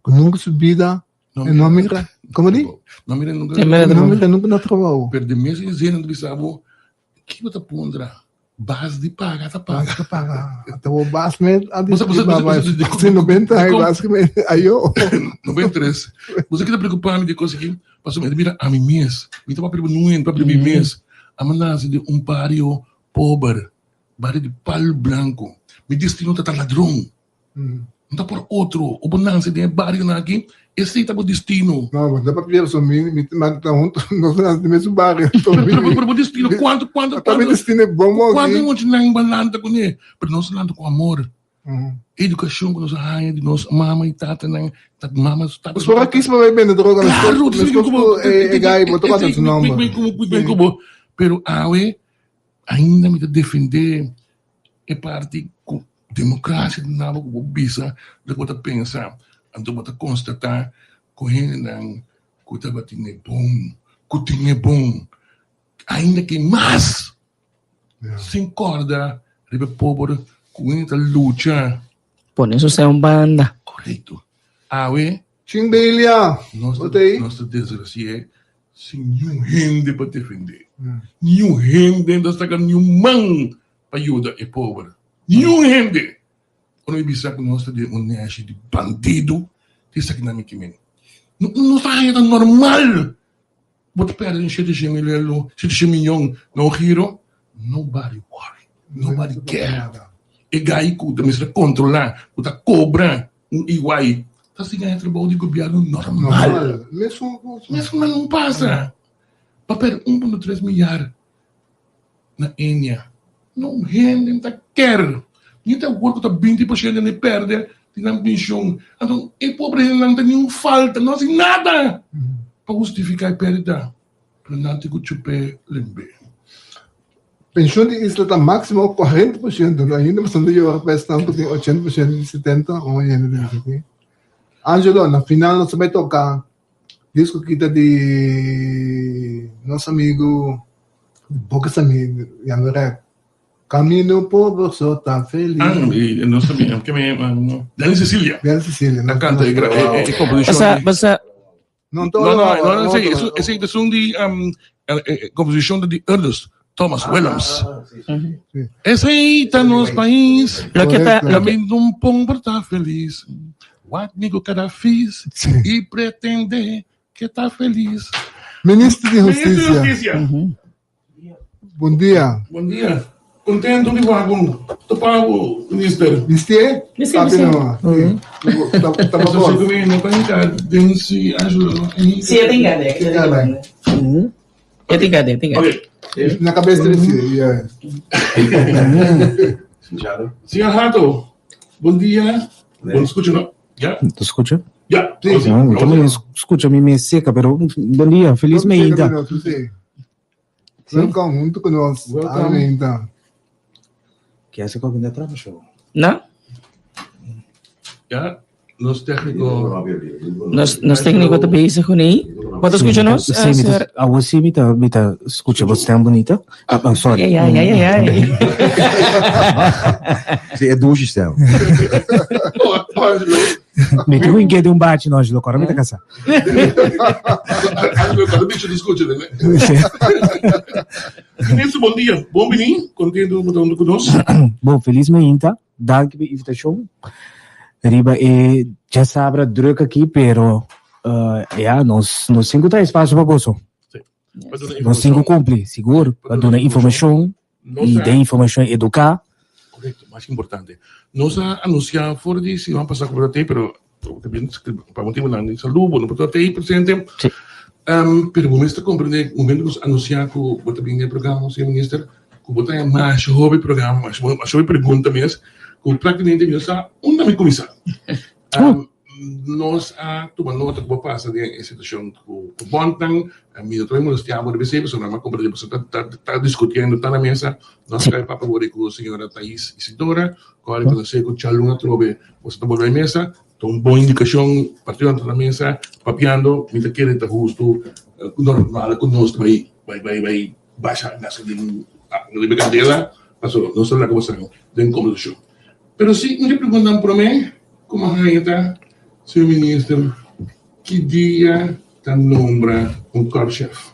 ku nunka su bida e no mira, komo di? No mira nunka. No mira nunka na trabou. Pero di mes zin nan ta bisa bo Ki bo ta puntra? Bas di paga ta paga. Bas ta paga. Ata bo bas me a di baba. Si 90 ay bas ki me ayo. 93. Bo sa ki ta preocupa mi di cos aki? Pasobra mi ta mira ami mes. Mi ta papia di nuen, papia di mi mes. Ami a nace den un bario pober, bario di Palo Blanco. Mi destino ta ta ladron. No ta por otro. O bo nase den e barionan aki, esei ta bo destino. No, bo ta papia so mi, mi ta hunto, nos ta nase den mesun bario. Pero, pero bo destino, kuantu, kuantu, Ta mi destino e bon moki. Kuantu muchanan bo lanta kuné? Pero nos a lanta ku amor. Edukashon ku nos a haña di nos mama i tatanan, ta mama, tata. Nos por a kis pa bai bende droga, Claro, meskos ku e guy, bo ta kòrda su nòmber. Ben ku bo. Pero awe, ainda mi ta defendé E parti ku demokrasia ta naba ku bo bisa loke bo ta pensa, anto bo ta konstatá ku hendenan ku tabatin e bon, ku tin e bon, ainda ke mas sin kòrda riba e pober ku hende ta lucha. Pone su sèn un banda. Korekto. Awe. Chingbelia! Nos ta desgrasi'é sin niun hende pa defendé. Niun hende no ta saka niun man pa yuda e pober. Niun hende! Ora mi bisa ku nos ta den un neshi di bandidu, ta esaki nan mi ke men. No ta haña ta normal bo ta pèrdè un shete shen mil elo, shete shen miyon na un giro. Nobody worry, nobody care. E gai ku ta mester kontrolá, ku ta kobra Un EY ta sigui haña trabou di gobièrnu normal. Mesun nan no pasa. Pa pèrdè un punto tres milyar na Enia. No hende no ta kèr. Ni ta awor ku ta 20 por shento hende pèrdè di nan penshon. Anto e pobre hendenan no ta niun falta, no hasi nada pa hustifiká e pèrdida. Pero nan tin ku chup'é lembe. Penshon di isla ta máksimo 40%, ainda boso ta yora pa esnan ku tin 80% di 70 o hende ta bisa aki. Angelo, na final nos ta bai toka disco kita di nos amigu Boca Sami Yando Rek. Camino pober so ta feliz. Ah, nos amigu, ke me, Danny Cecilia. Danny Cecilia. Ta kanta e komposishon. Basa, basa. No, no, no, no, esei, esei ta esun di um, composition di Ernest Thomas Willems. Esei ta nos pais. Lo que ta, lo que un pon por ta feliz. Wak mi ku kada fis y pretende que ta feliz. Minister di Minister di Husticia. Husticia. Bon dia. Bon dia. Contento di wak bo topa bo, minister. Bistié? Bistié, Papi bistié. no. Sí. Ta ta Eso bos. sí que no ta hinca den si Angelo no hinca. Sí, e tin gade, e tin gade. E tin gade, e tin gade. Okay. Na cabeza di sí, yes. Señor Hato, bon dia. Bon scucha no? Ya? Te scucha? Ya. Sí. Ah, también scucha mi me seca, pero bon dia, feliz meida. Sí. Welkom huntu ku nos. Welkom. Ainda. Ke hace con de atrás, show? No? Ya, nos técnico. Nos, nos técnico ta bezig kuné. Bo ta skucha nos? Sí, mi ta, awor sí mi ta, mi ta skucha bo stem bonita. Ah, ah, sorry. Ja, ja, ja, ja, ja. Sí, e dushi stem. Mi tin ku inke un bachi no, Angelo, kora mi ta kasá. Angelo, kada bicho ta skucha, ne? Minister, bon dia. Bon bini. Kontento ku bo ta huntu ku nos. Bon, felis mainta. Danki pa e invitashon. Riba e djasabra druk aki, pero ya, nos nos tin ku traha espasio pa boso. Nos tin ku kumpli, sigur, pa duna informashon i den informashon eduká. Korekto, mas importante. Nos a anunsiá for di siman pasá ku bo ta tei, pero pa motibunan di salú bo no por ta tei presente. Pero bo mester komprendé, momento ku nos anunsiá ku bo ta bini den e programa, señor minister, ku bo ta haña masha hopi programa, masha hopi pregunta mes, ku práktikamente mi no sa unda mi kuminsá. Nos a tuma nota ku bo pasa den e situashon ku bòntnan, mi no ta bai molestiá bo riba esei pasobra mi a komprendé boso ta ta diskutiendo ta na mesa. Nos a kai papia wòrdu ku señora Thais Isidora, ku a rekonosé ku djalun atrobe boso ta bolbe na mesa. Ta un bon indikashon, partidonan ta na mesa papiando, mi ta kere ta hustu ku normal ku nos ta bai bai bai bai basha gasolin riba e kandela, pasobra nos ta laga boso den kombersashon. Pero si un di preguntanan promé ku mi a haña ta, Señor Minister, ki dia ta nombra un korpschef?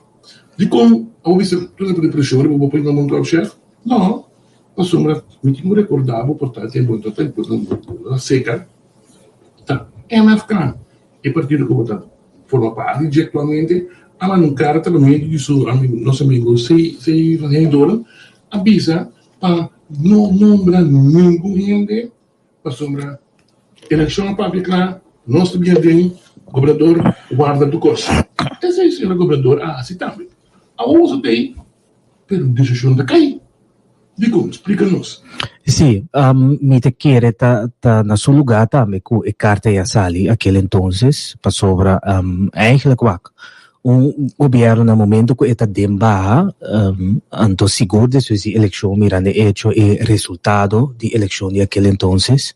Dikon abo bisa tur nan pone preshon riba bo pa nombra un korpschef? No, pasobra mi tin ku rekordá bo por tal tempu no ta bo ta seka, ta MFK, e partido ku bo ta forma parti dje aktualmente, a manda un karta pa medio di su nos amigo C. Van Heydoorn a bisa pa no nombra ningun hende pasobra elekshon a papia kla, nos ta bien den gobernador warda tur kos. Esei señor gobernador a hasi tambe. Awor boso ta ei, pero desishon ta kai. Dikon? Splika nos. Sí, mi ta kere ta ta na su lugá tambe ku e karta ei a sali akel entonces, pasobra eigenlijk wak, Un gobierno na momento cu e ta den baha, anto sigur despues di eleccion mirando e hecho e resultado di eleccion di aquel entonces,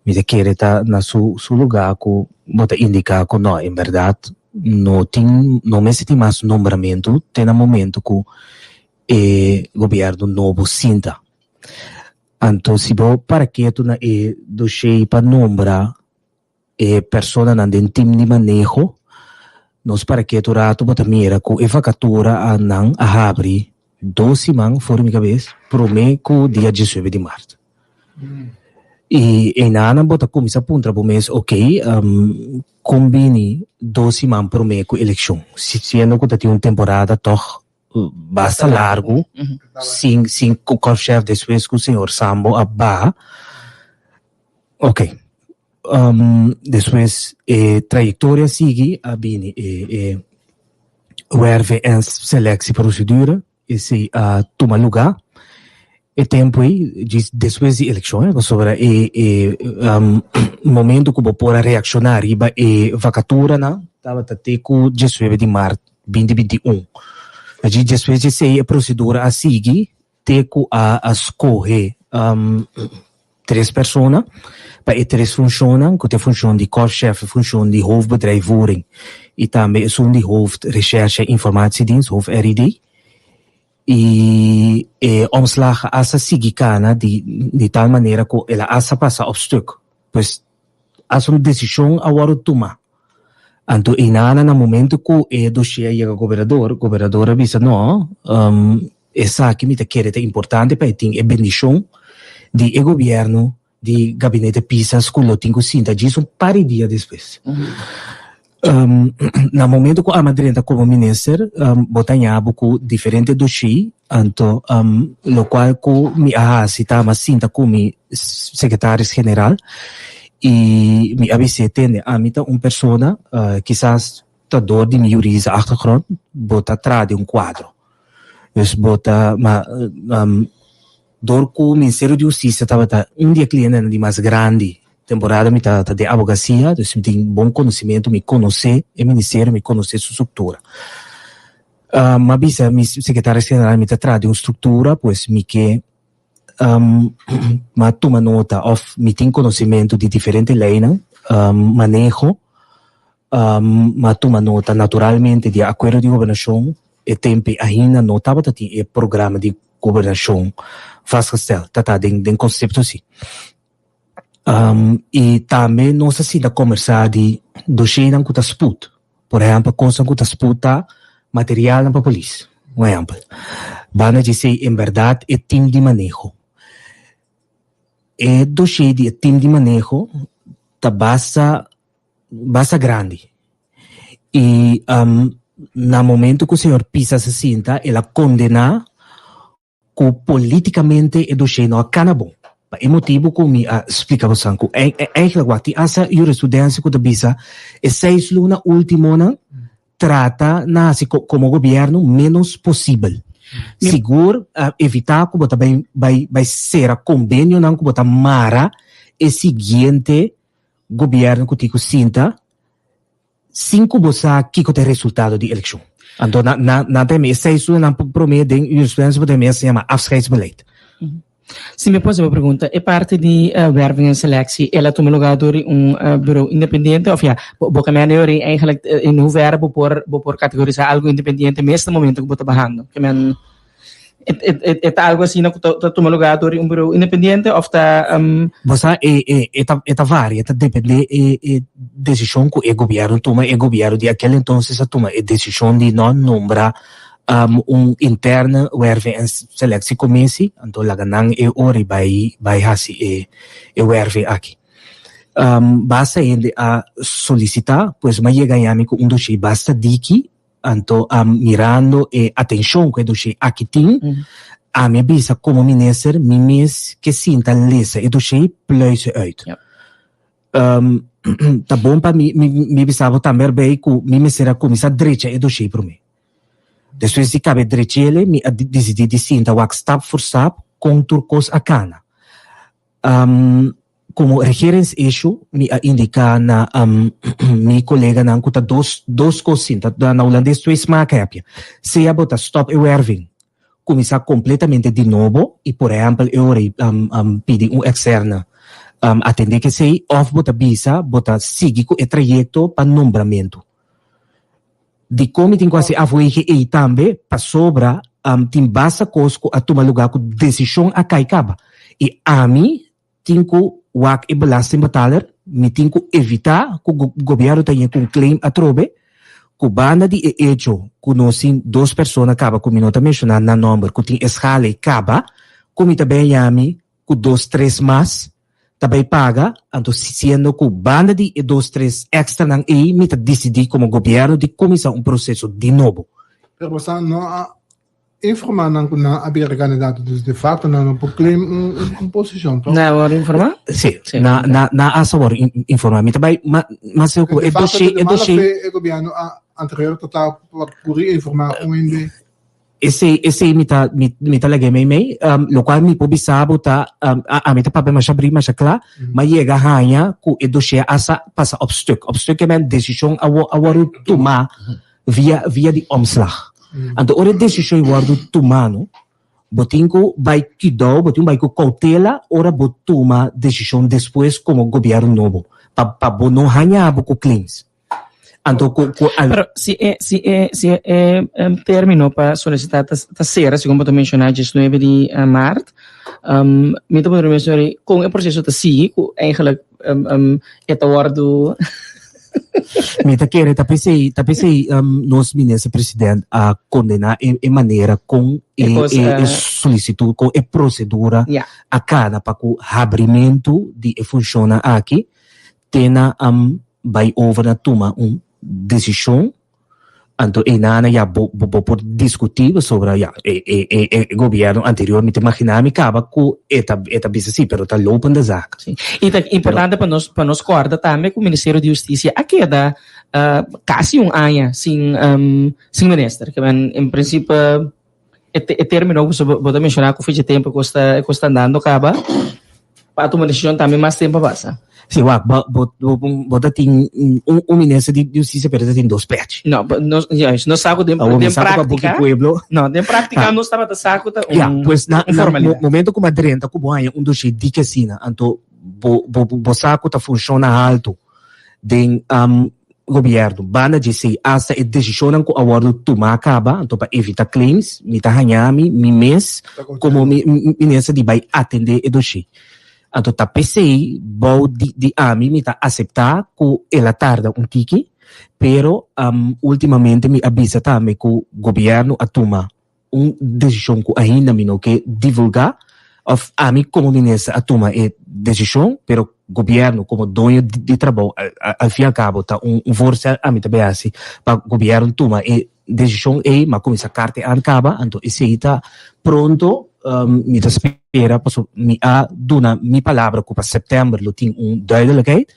mi ta kere ta na su su lugar cu bo ta indica cu no, en berdad no tin, no mester tin mas nombramento te na momento cu e gobierno nobo sinta. Anto si bo para ketu na e dossier pa nombra E personanan den tim di maneho, nos para ketu ratu bo ta mira ku e vakatura a nan a habri dos siman for mi kabes promé ku dia diesnuebe di mart. I einanan bo ta kuminsá puntra bo mes, ok, kon bini dos siman promé ku elekshon, siendo ku ta tin un temporada tòg basta largu sin sin ku korpschef despues ku señor Sambo a baha. Ok. Despues e trayectoria sigui a bini e e werve en selectieprocedure esey a tuma luga e tempo ey djis despues di eleccion pasobra e e momento cu bo por a reacciona riba e vacaturanan tabata te cu diesnuebe di maart binti 21 djis despues di esey e procedura a sigui te ku a a skohe tres persona pa e tres funshonnan, ku ta e funshon di korpschef, e funshon di hoofdbedrijfvoering i tambe esun di hoofdrecherche en informatiedienst, hoofd RID. I e omslag a hasta sigui kana di di tal manera ku el a hasta pasa op stuk. Pues hasta un desishon a wòrdu tuma. Anto einana na momento ku e dossier a yega gobernador, gobernador a bisa no, esaki mi ta kere ta importante pa e tin e bendishon di e gobierno di gabinete Pisas ku lo tin ku sinta djis un par di dia despues. Na momento ku ami a drenta komo minister, bo ta haña bo ku diferente dossier, anto lokual ku mi a hasi ta ami a sinta ku mi sekretaris general i mi a bis'é, tende, ami ta un persona, kisas ta dor di mi juridische achtergrond, bo ta traha den un kuadro. Dus bo ta, ma dor ku Ministerio di Hustisia tabata un di e klientenan di mas grandi temporada mi ta den abogasia, dus mi tin bon konosimentu, mi konosé e ministerio, mi konosé su struktura. Mi a bisa mi sekretaris general mi ta traha den un struktura, pues mi ke. Mi a tuma nota òf mi tin konosementu di diferente leinan, maneho. Mi a tuma nota naturalmente di e akuerdo di gobernashon. E tempu ainda no tabata tin e programa di gobernashon vastgesteld, ta ta den konsepto si. I tambe nos a sinta kombersá di doshenan ku ta sput. Por ehèmpel, kosnan ku ta sput ta materialnan pa polis, un ehèmpel. Banda dje esei, en bèrdat e tim di maneho. E doshe di e tim di maneho ta basta basta grandi. I na momento ku señor Pisas a sinta, el a kondená ku politikamente e doshé no a kana bon. Pa e motibu ku mi a splika bosan ku eigenlijk wak tin hasta jurisprudensia ku ta bisa e seis luna ultimonan trata na hasi komo gobièrnu ménos posibel. Sigur evitá ku bo ta bai bai bai sera kombenionan ku bo ta mara e siguiente gobièrnu ku tin ku sinta sin ku bo sa kiko ta e resultado di elekshon. Anto na na nan ta heme e seis lunanan promé den jurisprudensia bo ta heme esei yama afscheidsbeleid. Si mi por hasi bo pregunta, e parti di werving en selectie el a tuma lugar dor di un bureau independiente of ya bo bo ke mende ori eigenlijk in hoeverre bo por bo por categorisa algo independiente mes na momento ku bo ta bahando? Ke men E ta algo asina ku ta tuma lugá dor di un buró independiente òf ta. Bo sa e e e ta e ta varia, e ta dependé e e desishon ku e gobièrnu tuma. E gobièrnu di akel entonces a tuma e desishon di no nombra un interne werving en selectiecommissie, anto laga nan e ora bai bai hasi e e werving aki. Basta hende a solisitá, pues mi a yega yami ku un doshé basta diki. Anto mirando e atencion cu e dossier aki tin, ami a bisa como minister mi mes ke sinta lesa e dossier pluis e uit. Ta bon pa mi mi bisa bo tambe erbij cu mi mester a cuminsa drecha e dossier prome. Despues di cabe drechele mi a dicidi di sinta wak stap voor stap con tur cos a cana. Komo regeringsissue mi a indiká na mi koleganan ku ta dos dos kos sin, ta na hulandes twee smaken heb je. Sea bo ta stòp e werving, kuminsá kompletamente di nobo i por ehèmpel e ora ei pidi un eksterne atendé ku esei òf bo ta bisa bo ta sigui ku e trayekto pa nombramentu. Dikon mi tin ku hasi afwege ei tambe? Pasobra tin basta kos ku a tuma lugá ku desishon a kai kaba i ami tin ku wak e belastingbetaler, mi tin ku evitá ku gobièrnu ta yen ku un claim atrobe, ku banda di e echo ku nos tin dos persona kaba ku mi no ta menshoná nan nòmber ku tin e schaal ei kaba, ku mi ta bin yami ku dos tres mas ta bai paga, anto siendo ku banda di e dos tres extranan ei mi ta disidí komo gobièrnu di kuminsá un proseso di nobo. Pero boso no a informá nan ku nan a bira kandidato, dus de facto nan no por claim un posishon, toch? Nan a wòrdu informá? Sí, na na nan a sa wòrdu informá. Mi ta bai ma mas leu ku e doshé e doshé. De mala fe e gobièrnu anterior ta ta por informá un hende. Esei, esei mi ta, mi, mi ta lag'é meimei. Lokual mi por bisa bo ta, ami ta papia masha brí, masha kla, m'a yega haña ku e doshé a sa pasa op stuk. Op stuk ke men desishon a wo, a wòrdu tumá via, via di omslag. Anto ora e desishon ei wòrdu tumá no, bo tin ku bai kidou, bo tin ku bai ku koutela ora bo tuma desishon despues komo gobièrnu nobo, pa, pa bo no haña bo ku claims. Anto ku ku al. Pero si e si e si e término pa solisitá ta ta sera, segun bo ta menshoná diesnuebe di maart, mi ta puntra mi sorry, kon e proseso ta sigui ku eigenlijk e ta wòrdu. Mi ta kere ta p'esei ta p'esei nos minister president a kondená e e manera kon e e e solisitut kon e prosedura a kana pa ku habrimentu di e funshonnan aki te na bai over na tuma un desishon, anto einana ya bo bo por diskutí pasobra ya e e e e gobièrnu anterior mi ta imaginá mi kaba ku e ta e ta bisa si pero ta lopende zaak. Sí. I ta importante pa nos pa nos kòrda tambe ku Ministerio di Hustisia a keda kasi un aña sin sin minister. Ke men en prinsipio E e termino ku bo ta menshoná ku fecha tempu ku e kos ta andando kaba, pa tuma desishon tambe mas tempu a pasa. Si, wak, bo, bo, bo, bo ta tin un, un minister di justicia, pero ta tin dos pech. No, but nos, juist, nos sa ku den, Awor, mi den sa ku pa buki práctica. pueblo. No, den práctica Ah. nos tabata sa ku ta un, Ja, pues na, un na formalidad. mo- momento ku madrenta ku bo haña un dossier dik asina, anto bo, bo, bo sa ku ta funciona alto den um, gobierno. Banda di esei, hasta e decisionnan ku a wordo tuma kaba, anto pa evita claims, mi ta haña mi, mi mes komo mi, mi minister di bai atende e dossier. Anto ta p'esei bou di di ami mi ta aseptá ku el a tarda un tiki, pero ultimamente mi a bisa tambe ku gobièrnu a tuma un desishon ku ainda mi no ke divulgá, òf ami komo minister a tuma e desishon, pero gobièrnu komo doño di trabou al fin al kabo ta un voorstel ami ta bay hasi pa gobièrnu tuma e Desishon ei m'a kuminsá karta e an kaba, anto esei ta pronto mi ta spera pasobra mi a duna mi palabra ku pa sèptèmber lo tin un duidelijkheid.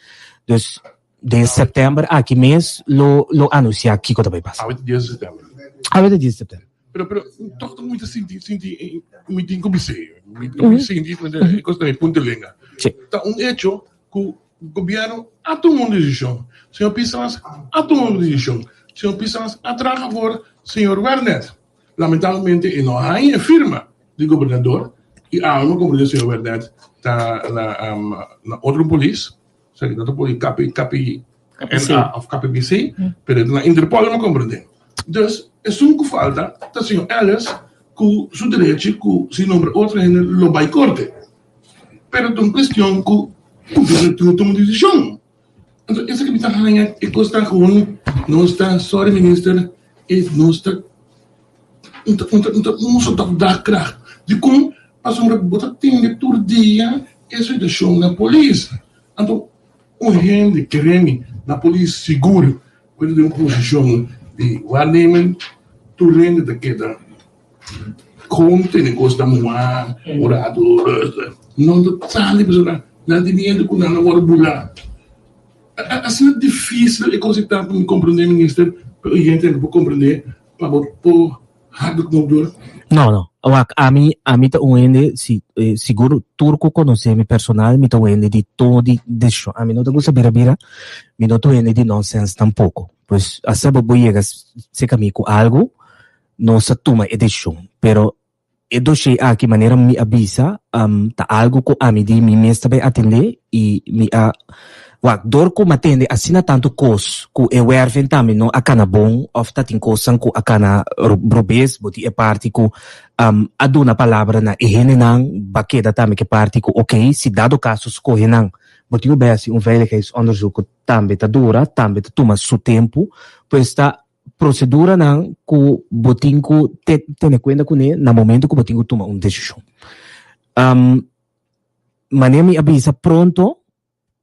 Dus den sèptèmber aki mes lo lo anunsiá kiko ta bai pasa. Awe ta dies di sèptèmber. Awe ta dies di sèptèmber. Pero pero tòg mi ta sinti sinti mi tin ku bis'é mi tin ku sinti e kos ta mi punta lenga. Ta un echo ku Gobierno a tuma un decision. Señor Pisas a tuma un decision. Señor Pisas a traha for señor Wernet. Lamentablemente e no a haña e firma di gobernador y awe mi a comprende señor Wernet ta na na otro polis, osea ki ta otro polis KP KPNA of KPBC, pero e ta na Interpol mi a comprende. Dus esun cu falta ta señor Ellis cu su derechi cu si nombra otro hende lo bay corte. Pero ta un cuestion cu gobierno tin cu tuma decision. Anto esaki mi ta haña e cos ta gewoon nos ta sorry minister e nos ta un ta un ta un ta un so ta dagkracht. Dicon? Pasobra bo ta tende tur dia e situacion na polis. Anto un hende kere mi na polis sigur cu e ta den un posicion di waarnemen tur hende ta keda. Kon tene kos ta muhá un ratu rustig. No ta sali pasobra nan tin miedu ku nan a wòrdu bulá. Asina difísil e kos ei ta pa mi komprendé minister, pero e hende por komprendé pa bo por hak de knop dor. No, no. Wak, ami, ami ta un hende, si, sigur tur ku konosé mi personal, mi ta un hende di tomo di desishon. Ami no ta gusta bira bira, mi no ta un hende di nonsens tampoko. Pues, asa bo por yega serka mi ku algu, Nos a tuma e decision, pero e dossier aki manera mi a bisa ta algo cu ami di mi mes ta bay atende y mi a wak door cu mi a tende asina tanto cos cu e werving tambe no a cana bon of ta tin cosnan cu a cana robes bo tin e parti cu a duna palabra na e hendenan ba keda tambe cu e parti cu ok si dado caso scoge nan bo tin cu bay haci un veiligheidsonderzoek cu tambe ta dura tambe ta tuma su tempo pues ta Proceduranan cu bo tin cu tene cuenta cune na momento cu bo tin cu tuma un decision. Manera mi a bisa pronto,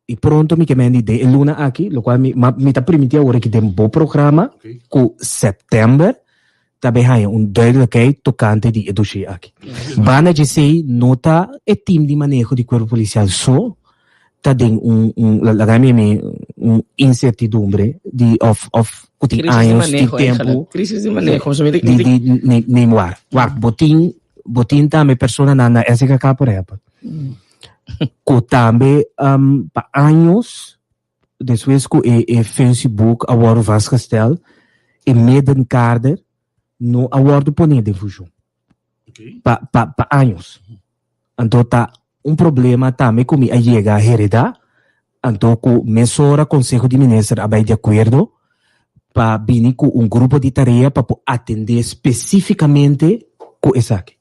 y pronto mi ke mendi den e luna aki, locual mi, ma mi ta primiti awor aki den bo programa cu september ta bay haya un duidelijkheid tocante di e dossier aki. Banda djesey no ta e team di maneho di Cuerpo Policial so, ta den un un laga mi mi un incertidumbre di of of ku tin Crisis di años tin maneho tempu eigenlijk. Crisis di maneho. So mi di di ne neem waar. Wak bo tin bo tin tambe personanan na SKK por ehempel ku tambe um, pa años despues ku e e functieboek a wòrdu vastgesteld e middenkader no a wòrdu poné den funcion pa pa pa años. Anto ta un problema tambe ku mi a yega a heredá, anto ku mesora Konseho di Minister a bai di akuerdo pa bini ku un grupo di tarea pa por atendé spesífikamente ku esaki.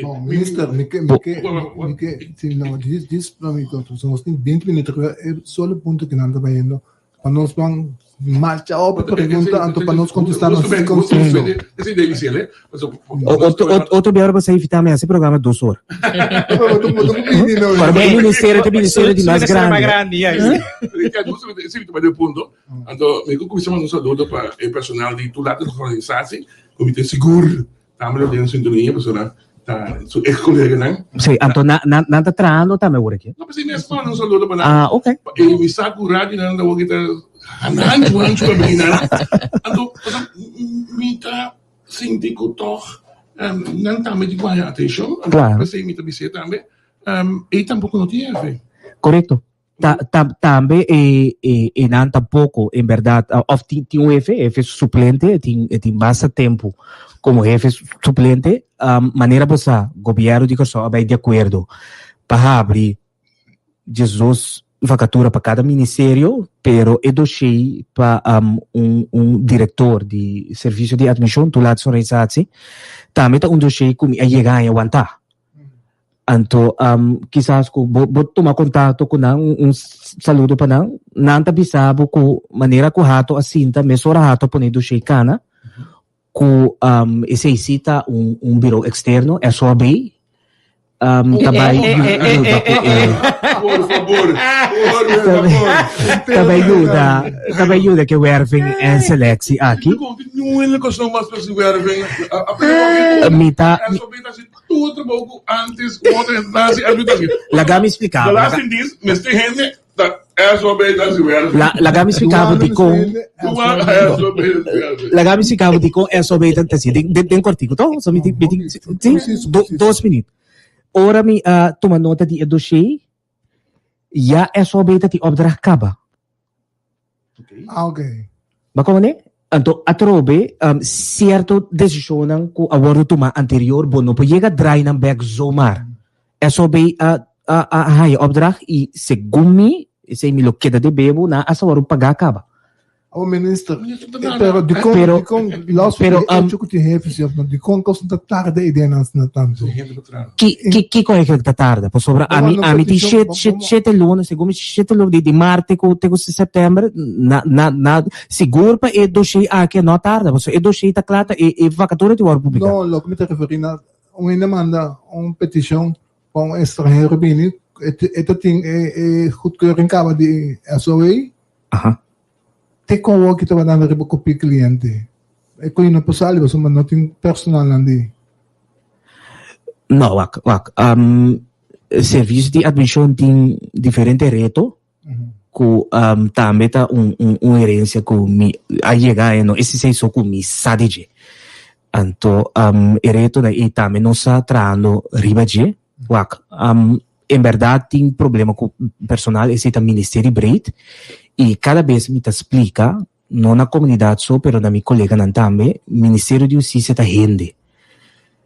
Bon, minister, mi ke, mi ke, mi ke, si no, dis, dis, no, mi, nos tin 20 minuto, e solo punto ku nan ta bayendo Pa nos ban marcha op pregunta anto pa nos contesta nos conciso. Otro biaha ora bo sa invita mi hasi programa dos ora. Ora bo e ministerio ta ministerio di mas grandi. Esei mi ta bai punto. Anto mi ku kuminsá manda un saludo pa e personal di tur lado di organisatie ku mi ta sigur Tambe lo den sintonia pasobra ta su ex coleganan. Sí, anto nan nan nan ta trahando tambe awor aki. No, pues mes manda un saludo pa nan. Ah, ok. E mi sa ku radio nan ta wak ta hanchu hanchu pa bini nan. Anto pasobra mi ta sinti ku tog nan tambe tin ku haña atenshon. Claro. P'esei mi ta bis'é tambe, ei tampoko no tin hefe. Korekto. Ta, ta, tambe e, e, e nan tampoco, en verdad, of tin, tin un hefe, hefe suplente, tin, e tin basta tempo como hefe suplente, um, manera bo sa, gobierno di Kòrsou a bai di akuerdo pa habri 12 vakatura pa kada ministerio, pero e dossier pa um, un, un director di servicio di admision, toelatingsorganisatie, tambe ta un dossier ku mi a yega haña wantá. Anto kisas ku bo bo tuma kontakto ku nan, un saludo pa nan, nan ta bisa bo ku manera ku Hato a sinta mesora Hato a pone doshé kana ku esei si ta un un biro eksterno, SOAB, ta bai yuda ku e Por fabor, por fabor. Ta bai yuda, ta bai yuda ku e werving en seleksie aki. Mi ta. Tur trabou ku antes ku otro hende ta hasi, SOB ta hasi. Laga mi splika bo. Belastingdienst mester hende ta SOB ta hasi werk. Laga mi splika bo dikon. Laga mi splika bo dikon SOB ta hasi. Den kortiku to? So mi tin, mi tin, si? Dos minüt. Ora mi a tuma nota di e dossier, ya SOB ta tin opdracht kaba. Ah, ok. Bo a komprende? Anto atrobe sierto desishonnan ku a wòrdu tumá anterior bo no por yega drai nan bèk zomaar. SOB a a haña opdracht i segun mi, esei mi lo keda debe bo, nan hasta wòrdu pagá kaba. Oh minister, pero dikon, Pero- dikon, los pero, e hecho ku tin hefe si of no, dikon kos ta tarda e ideanan asina tantu? Ki, ki, kiko eigenlijk ta tarda? Pasobra Bo ami, manda ami tin petishon, shet, bo- shet, bo- shete luna, segun mi shete luna, di, di marte ku te ku september, na, na, na, sigur pa e dossier aki no a tarda, pasobra e dossier ta kla, ta e, e vakatura tin wòrdu publiká. No, loke mi ta referí na un hende manda un petishon pa un estranhero bini, e, e ta tin e, e goedkeuring kaba di SOA, Aha. Te kon wou ki tabata anda riba kopi kliente? E koe no por sali pasobra no tin personalnan di. No, wak, wak. Servisio di admishon tin diferente reto ku tambe ta un un herensia ku mi a yega e no esei so ku mi sa di dje. Anto e retonan ei tambe nos sa trahando riba dje. Wak, en berdad tin problema cu personal, esey ta ministerie breed y cada bes mi ta splica, no na comunidad so, pero na mi coleganan tambe, Ministerio di Husticia ta hende.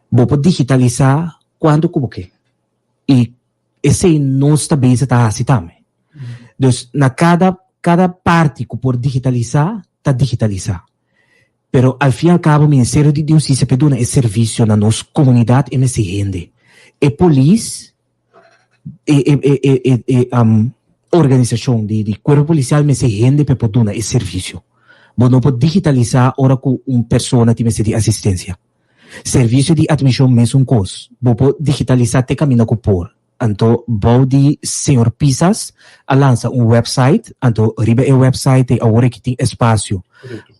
Bo por digitalisa cuanto cu bo ke y esey nos ta bezig ta haci tambe. Dus na cada cada parti cu por digitalisa, ta digitalisa. Pero al fin y al cabo Ministerio di Husticia pe duna e servicio na nos comunidad e mester hende. E polis, e e e e e e organisacion di di cuerpo policial mester hende pe por duna e servicio. Bo no por digitalisa ora cu un persona tin mester di asistencia. Servicio di admision mesun cos. Bo por digitalisa te caminda cu por. Anto bou di señor Pisas a lansa un website, anto riba e website ei awor aki tin espasio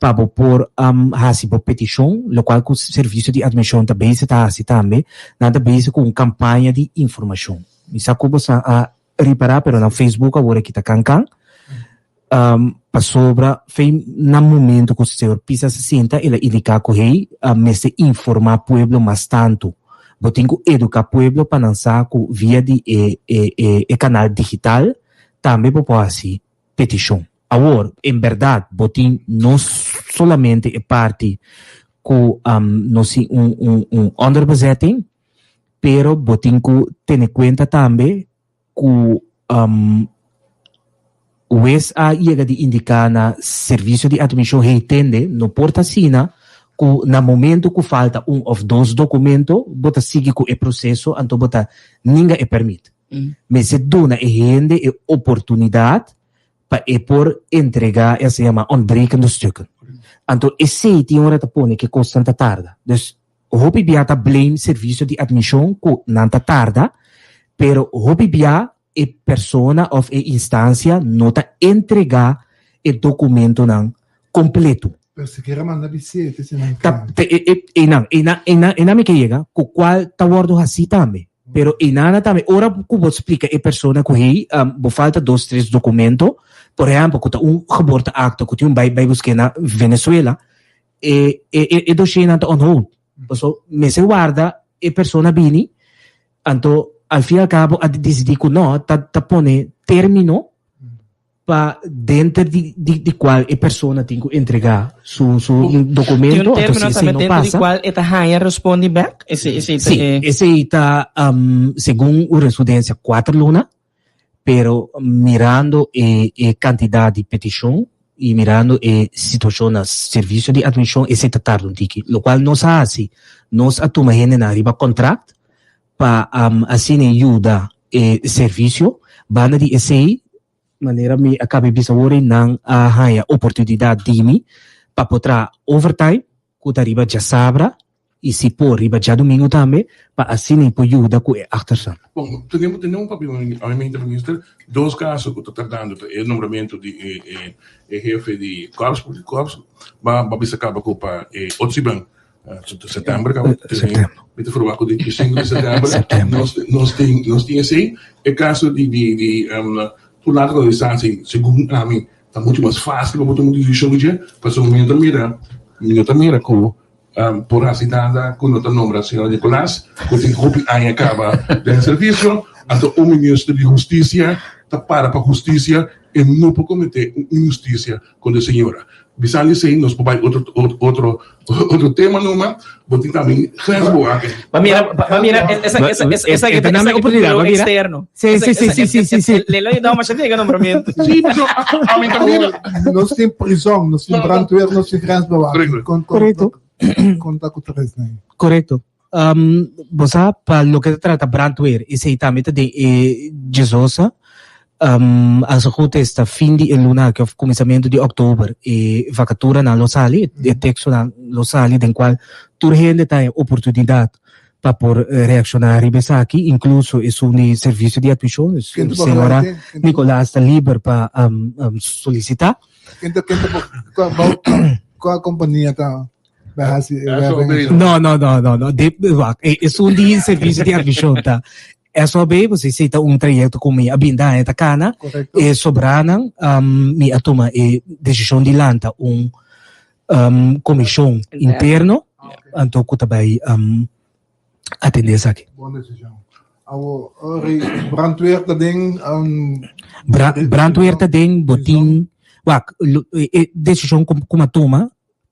pa bo por hasi bo petishon, lokual ku servisio di atmishon ta bezig ta hasi tambe, nan ta bezig ku un kampaña di informashon. Mi sa ku bo sa a ripará pero na Facebook awor aki ta kan kan. Pasobra fei na momento ku señor Pisas a sinta el a indiká ku hey mester informá pueblo mas tantu. Bo tin ku eduká pueblo pa nan sa ku via di e e e kanal digital tambe bo por hasi petishon. Awor en bèrdat bo tin no solamente e parti ku nos tin un un un onderbezetting pero bo tin ku tene kuenta tambe ku wes a yega di indiká na servisio di atmishon hey tende no por ta asina ku na momento ku falta un òf dos dokumento bo ta sigui ku e proseso anto bo ta ninga e pèrmit. Mester duna e hende e oportunidat pa e por entregá e asina yamá ontbrekende stukken. Anto esei tin ora ta pone ku e kosnan ta tarda. Dus Hopi bia ta blame servicio di admision cu nan ta tarda, pero hopi bia e persona of e instancia no ta entrega e documentonan completo. Pero sikiera manda bisete si nan Ta, ke. ta, e, e, einan, einan, einan, einan mi ke yega, cu cual ta wordo haci tambe. Pero einana tambe, ora cu bo splica e persona cu hey, um, bo falta dos, tres documento, por ehempel, cu ta un geboorteakte cu tin un bai, bai busque na Venezuela, E e e doshienan ta on hold. Paso mester warda e persona bini, anto al fin y al cabo a disidí ku no, ta ta pone término. pa denter di di di cual e persona tin cu entrega su su Tin un documento, anto si término esei tambe no dentro di pasa. cual e ta haña respondi bek? Esei esei ta Sí, e. esei ta segun hurisprudencia cuater luna, pero mirando e e cantidad di peticion y mirando e situacion na servicio di admision esei ta tarda un tiki. Locual nos a haci, nos a tuma hendenan riba contract pa asina yuda e servicio. Banda di esey, manera mi a caba di bisa awor, nan a haya oportunidad di mi pa por traha overtime cu ta riba djasabra y si por riba djadomingo tambe pa asina por yuda cu e achterstand. Bon, tenemos tenemos papia obviamente minister, dos caso cu ta tardando ta e nombramento di e e e hefe di korps, di korps, ba ba bisa caba cu pa e otro siman September caba mi ta verwacht cu di 5 di september nos nos tin nos tin esey. E caso di di di tur naturalisatie segun ami ta mucho mas facil pa bo tuma un decision dje pasobra mi no ta mira mi no ta mira cu por haci nada cu no ta nombra señor Nicolas cu tin hopi aña caba den servicio anto un minister di husticia ta para pa husticia e no por comete un inhusticia Con e señora. Bisando esey nos por bay otro otro otro tema numa, bo tin tambe grensbewaking. Pa mira, pa mira, esa esa esa esa E ta nami oportunidad, pa mira. externo. Sí, sí, sí, sí, sí, sí, sí. Le lo ayudado masha bien nombramiento. Sí, pero a mi ta mira. Nos tin prison, nos tin brandweer, nos tin grensbewaking. Correcto. Conta cu tres nan. Correcto. Bo sa pa loke ta trata brandweer esei tambe ta den e djesosa. Als het goed is ta fin di e luna aki of kuminsamentu di òktober e vakaturanan lo sali, e tekstonan lo sali den kual tur hende ta haña oportunidat pa por reakshoná riba esaki, inkluso esun di servisio di atmishon, señora Nicolaas ta liber pa solisitá. Ken ta ken ta kua kompania ta? No, no, no, no, no. De, wak, e, esun di servicio di admisión ta SOB, pues ese ta un trayecto ku mi a binda aña ta kana. Correcto. E sobranan, um, mi a tuma e decisión di lanta un um, comisión interno, anto ku ta bai um, atende esaki. Bon decisión. Awo, ori, brandweer ta den um, Bra brandweer ta den botin, wak, lo, e, e decisión ku, ku mi a tuma,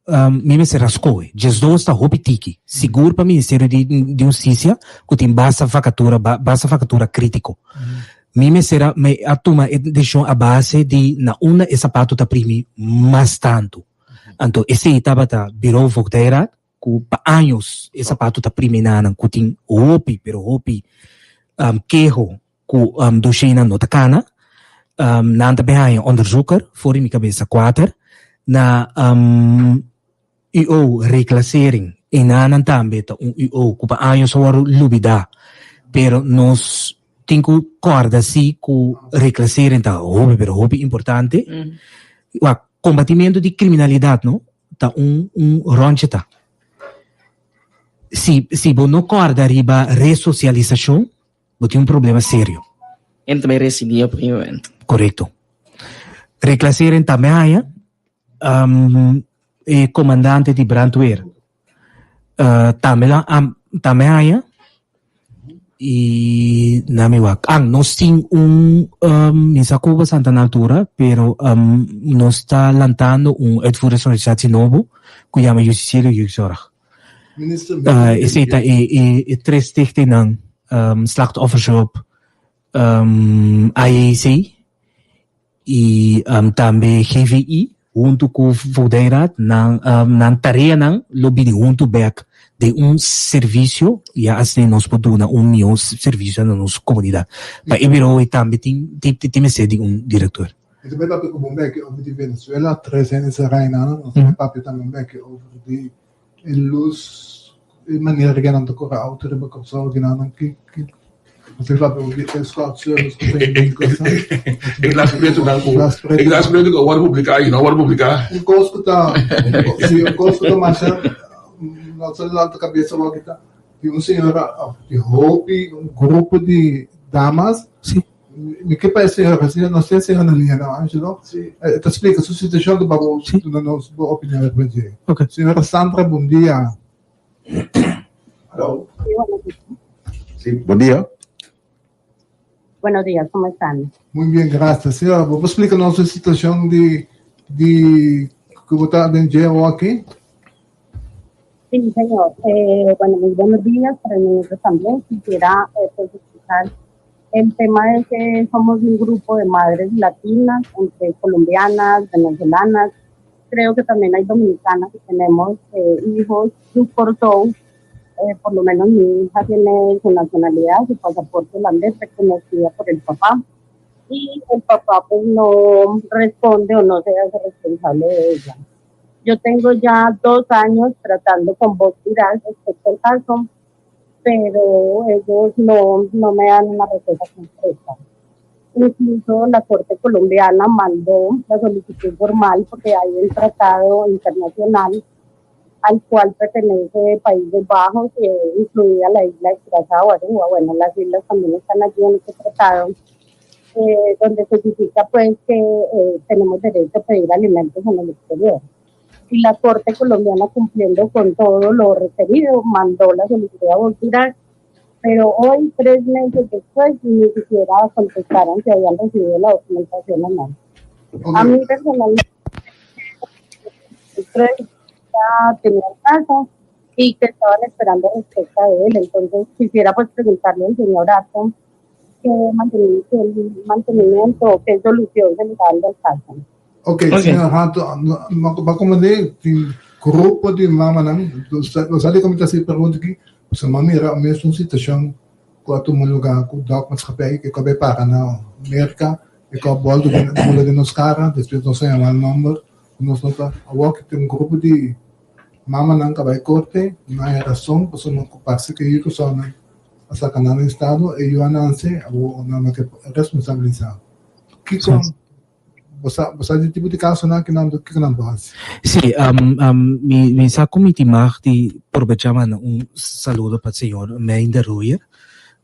Mi mester a skohe. Djesdos ta hopi tiki, sigur pa Ministerio di di Hustisia ku tin basta vakatura, basta vakatura kritiko. Mi mester a mi a tuma e desishon a base di na unda e sapato ta primi mas tantu. Anto esei tabata Bureau Voogdijraad ku pa años e sapato ta primi na nan ku tin hopi pero hopi keho ku doshenan no ta kana, nan ta bin haña onderzoeker for di mi kabesa kuater na UO reclassering enanan tambe ta un UO ku pa años a wòrdu lubidá pero nos tin ku kòrda si ku reclassering ta hopi pero hopi importante wak kombatimentu di kriminalidat no ta un un ròntje ta si si bo no kòrda riba resosialisashon Bo tin un problema serio. En ta bay residia op un momento. Korekto. Reclassering tambe haña e komandante di brandweer tambe la tambe haña i na mi wak. Ah, nos tin un mi sa ku bastante na altura pero nos ta lantando un uitvoeringsorganisatie nobo ku yama Justitiële Jeugdzorg. Esei ta e tres stichtingnan, Slachtoffershulp, IAC i tambe GVI huntu ku Voogdijraad nan nan tareanan lo bini huntu bek den un servisio ya asina nos por duna un mihó servisio na nos komunidat. Pa e birou ei tambe tin tin mester di un direktor. Mi ta bai papia ku bo un beki over di Venezuela, tres hende sa reina, nos ta bai papia tambe un beki over di E lus, e manera ku nan ta kore outo riba Kòrsou, ku nan ki ki nos ta papia di escort service ku ta den Kòrsou. E glas pretu nan ku e glas pretu ku a wòrdu publiká i no a wòrdu publiká. Un kos ku ta si un kos ku ta masha no ta lanta kabesa wak ta di un señora òf di hopi un grupo di damas. Mi ke pa e señora, si nos tin e señora na liña now, Angelo, e ta splika su situacion ta babo duna nos bo opinion riba dje. Señora Sandra, bon dia. Hello. Si, bon dia. Buenos días, ¿cómo están? Muy bien, gracias. Señora, bo por splika nos e situashon di di ku bo ta den dje awor aki? Sí, señor. Eh, bueno, muy buenos días para nosotros también. Quisiera eh, pues, explicar el tema es que somos un grupo de madres latinas, entre colombianas, venezolanas, creo que también hay dominicanas que tenemos eh, hijos por eh, por lo menos mi hija tiene su nacionalidad, su pasaporte holandés reconocida por el papá y el papá pues no responde o no se hace responsable de ella. Yo tengo ya dos años tratando con voz viral respecto al caso, pero ellos no, no me dan una respuesta concreta. Incluso la Corte colombiana mandó la solicitud formal porque hay un tratado internacional al cual pertenece Países Bajos, eh, incluida la isla de Curazao, Aruba. Bueno, las islas también están allí en este tratado, eh, donde especifica pues que eh, tenemos derecho a pedir alimentos en el exterior. Y la Corte colombiana, cumpliendo con todo lo referido, mandó la solicitud a Bolívar, pero hoy, tres meses después, ni siquiera contestaron si habían recibido la documentación o no. A mí personalmente, ya tenía el caso y que estaban esperando respuesta de él. Entonces quisiera pues preguntarle al señor Ato qué mantenimiento, mantenimiento o qué solución se le está dando al caso. Ok, señor Hato, no, va como de tin grupo di mamanan, lo sa di como ta si pregunta aki, so ma mira mes un situacion cu a tuma lugar cu dok maatschappij cu a para na Merca e cu a boldo bula den nos cara, despues nos a yama nomber cu nos no ta awor cu tin un grupo di mamanan cu a bay corte, no hay razon pasobra cu parce cu e personanan a saca nan den estado e yu a nace awor nan no ke responsabilisa. Kico Bo sa, bo sa di tipo di kasonan ki nan, kiko nan por hasi? Sí, um, um, mi, mi sa ku mi tin mag di probechá manda un saludo pa señor Meinder Royer,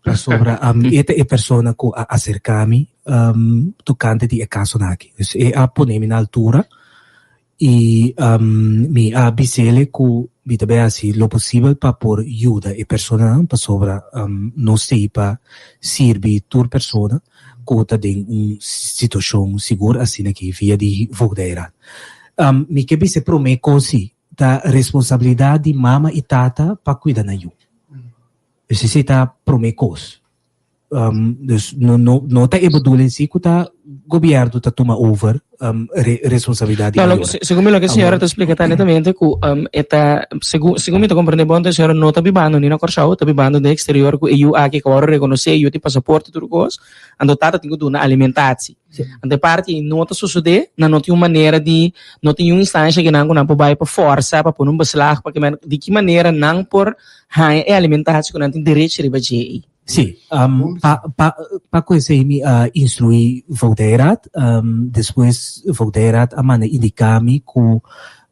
pasobra um, e ta e persona ku a aserká mi um, tokante di e kasonan aki. Dus e a pone mi na altura I mi a bis'ele ku mi ta bai hasi lo posibel pa por yuda e personanan pasobra nos t'ei pa sirbi tur persona ku ta den un situashon sigur asina aki via di Voogdijraad. Mi ke bisa e promé kos si, ta responsabilidat di mama i tata pa kuida nan yu. Esei ta promé kos. Dus no no no ta e bedoeling si ku ta gobierno ta tuma over um, re, responsabilidad di No, lo, segun mi lo ke señora ta explica ta netamente ku um, e ta segun segun mi ta comprende bon, señora no ta bibando ni na Kòrsou, ta bibando den exterior ku e yu aki ku awor rekonosé, yu tin pasaporte tur kos, anto tata tin ku duna alimentatie. Anto e parti ei no ta sosodé, nan no tin un manera di, no tin un instansha ku nan ku nan por bai pa forsa, pa pone un beslag, pa ke di ki manera nan por haña e alimentatie ku nan tin derecho riba dje ei. Sí, pa, pa, pa ku esei mi a instruí Voogdijraad. Despues Voogdijraad a manda indiká mi ku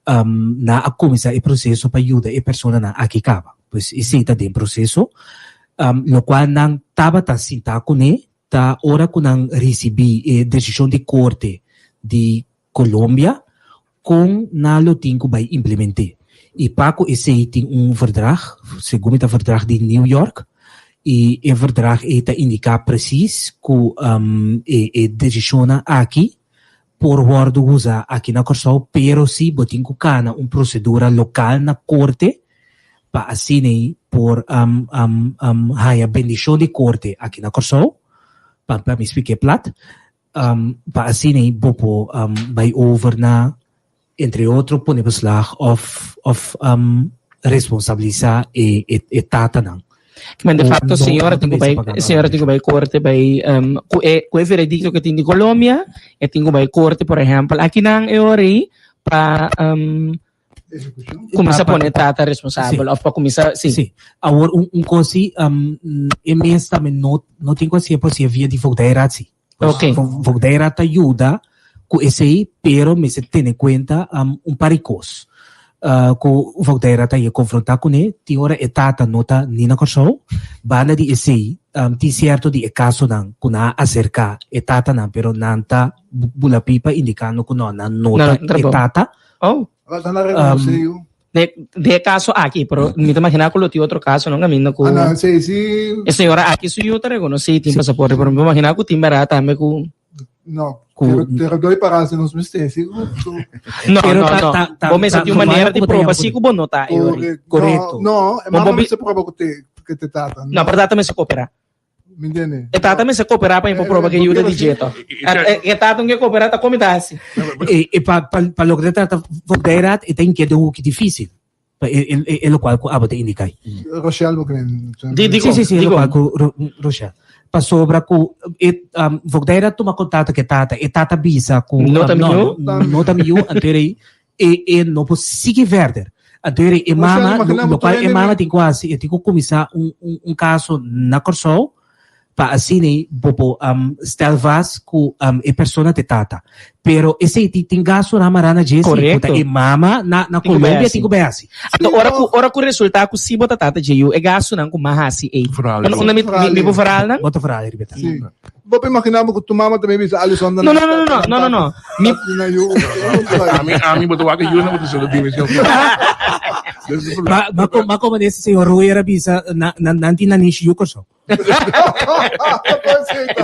nan a kuminsá e proseso pa yuda e personanan aki kaba. Pues esei ta den proseso. Lokual nan tabata sintá kuné ta ora ku nan risibí e desishon di korte di Colombia kon nan lo tin ku bai implement'é. I pa ku esei tin un verdrag, segun mi ta verdrag di New York, i e verdrag ei ta indiká presis ku e e desishonnan aki por wòrdu usa aki na Kòrsou, pero si bo tin ku kana un prosedura lokal na korte pa asin'ei por haña bendishon di korte aki na Kòrsou, pa pa mi splik'é plat. Pa asina ei bo por bai over na entre otro pone beslag of of responsabilisa e e tatanan. Men de facto señora tin ku bai señora tin ku bai korte bai ku e ku e veredicto ku tin di Colombia e tin ku bai korte por ehempel akinan e ora ei pa Kuminsá pone tata responsabel of pa kuminsá, sí. Sí. Awor un un kos sí, e mes tambe no no tin ku hasié por hasié via di Voogdijraad sí. Oké. Voogdijraad ta yuda ku esei, pero mester tene kuenta un par di kos ku Voogdijraad ta konfrontá kuné. Tin ora e tata no ta ni na Kòrsou. Banda di esei tin sierto di e kasonan ku nan a aserká e tatanan, pero nan ta bula pipa indikando ku no, nan no ta e tata. Oh. Nan a rekonosé yu. De, de caso aki, pero mi ta imagina ku lo tin otro caso no caminda ku Ah, no, sí, sí. e señora aki su yu ta reconocí tin pasaporte, pero mi ta imagina ku tin berdad tambe ku No, Ku- pero, pero doy para hacer nos misterios. Sí, No, Pero no, ta- no. ta- ta- Bo mester ta- tin un manera di ta- proba si ku bo no ta e ori. Correcto. No, no, e Bo- mama bo- no se proba ku te, ku te tata. No, pero tata mester cooperá. ¿Me entiendes? E tata mester cooperá pa por proba ku e yuda di dje to. E tata no ke cooperá ta kon mi ta hasi? E, e pa, pa, pa loke ta trata voogdijraad, e ta inkiet den un hoeki difícil. Pa e, e, e, e lokual ku abo ta indiká. Rochelle bo creen. Di, di Sí, sí, sí, e di lokual ku Ro, Rochelle. Pasobra ku e um, voogdijraad tuma kontakto ku e tata, e tata bisa ku No ta um, mi no, yu. no, no ta mi yu, anto e e e no por sigui verder. Anto e Rochelle, mama, imagina lo, bo lokual tur e hende mama mi- tin ku hasi, e tin ku kuminsá un, un, un kaso na Kòrsou pa asina ei bo por um, stel vast ku um, e persona te tata. Pero esei tin, tin gastonan mará na dje si, ku ta Korekto. e mama na, na Tin ku Colombia bai tin ku bai hasi. Anto ora ku ora ku resulta ku si bo ta tata dje yu, e gastonan ku m'a hasi ei. Verhaal. Unda unda mi mi mi por verhaal nan? Bo ta verhaal riba ta. Sí. Bo por imaginá bo ku tu mama tambe bisa Alison No, no, no, no, no, no, no, no. Mi na yu. Ami, ami, bo ta wak yu na bo ta solo dime si Ma, ma, ko- ma como nesse senhor Royer a bisa na, na, nan tin nanishi yu Kòrsou.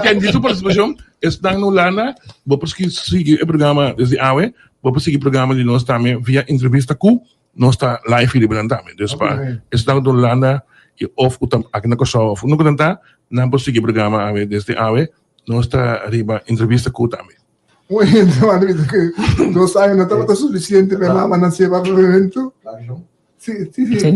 Ken di su participacion esnan na Hulanda, bo por sigui e programa desde awe, bo por sigui programa di nos tambe via entrevista ku nos ta live riba nan tambe. Dus pa esnan ku ta Hulanda i of ku ta aki na Kòrsou of unda ku nan ta, nan por sigui e programa awe desde awe, nos ta riba entrevista ku tambe. Un hende manda bisa ku dos aña no tabata sufisiente pa e mama nase pa papiamentu. Sí, sí, sí. Sí.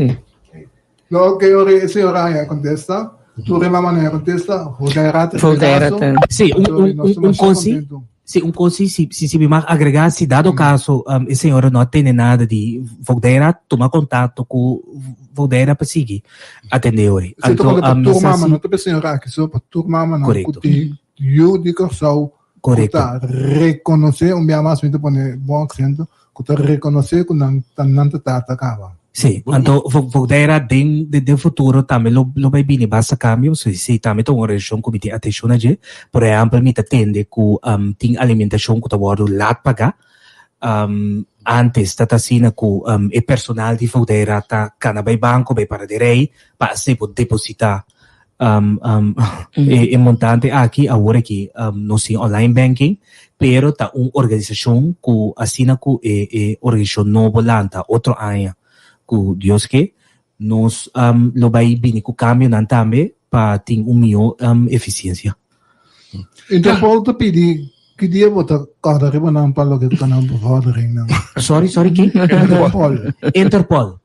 No, que ora e señora a contesta, tur e mama a contesta, Voogdijraad Voogdijraad. Sí, un, un, un, un cos sí, sí, un cos sí, si, si, si mi mag agrega, si dado caso um, e señora no atende nada di Voogdijraad, tuma contacto cu Voogdijraad pa sigui atende ori. Se Anto, tocando pa um, tur sa mama, si- no te pe señora aki, so pa tur mama nan Correcto. ku tin yu di Kòrsou Correcto. ku ta rekonosé, un bia mas mi ta pone bon aksento, ku ta rekonosé ku nan ta nan ta tata kaba. Sí, anto Voogdijraad den den futuro tambe lo lo bai bini basta kambio, so esei tambe ta un organisashon ku mi tin atenshon na dje. Por ehèmpel mi ta tende ku tin alimentashon ku ta wòrdu laat pagá. Antes ta ta asina ku e personal di Voogdijraad ta kana bai banko, bai para den rei pa asina por depositá E montante aki awor aki nos tin online banking, pero ta un organisashon ku asina ku e e organisashon nobo lanta otro aña ku Dios ke, nos lo bai bini ku kambionan tambe pa tin un mihó efisiensia. Interpol ta pidi ki dia bo ta kòrda riba nan pa loke ta nan bevorderingnan. Sorry, sorry, ki? Interpol. Interpol.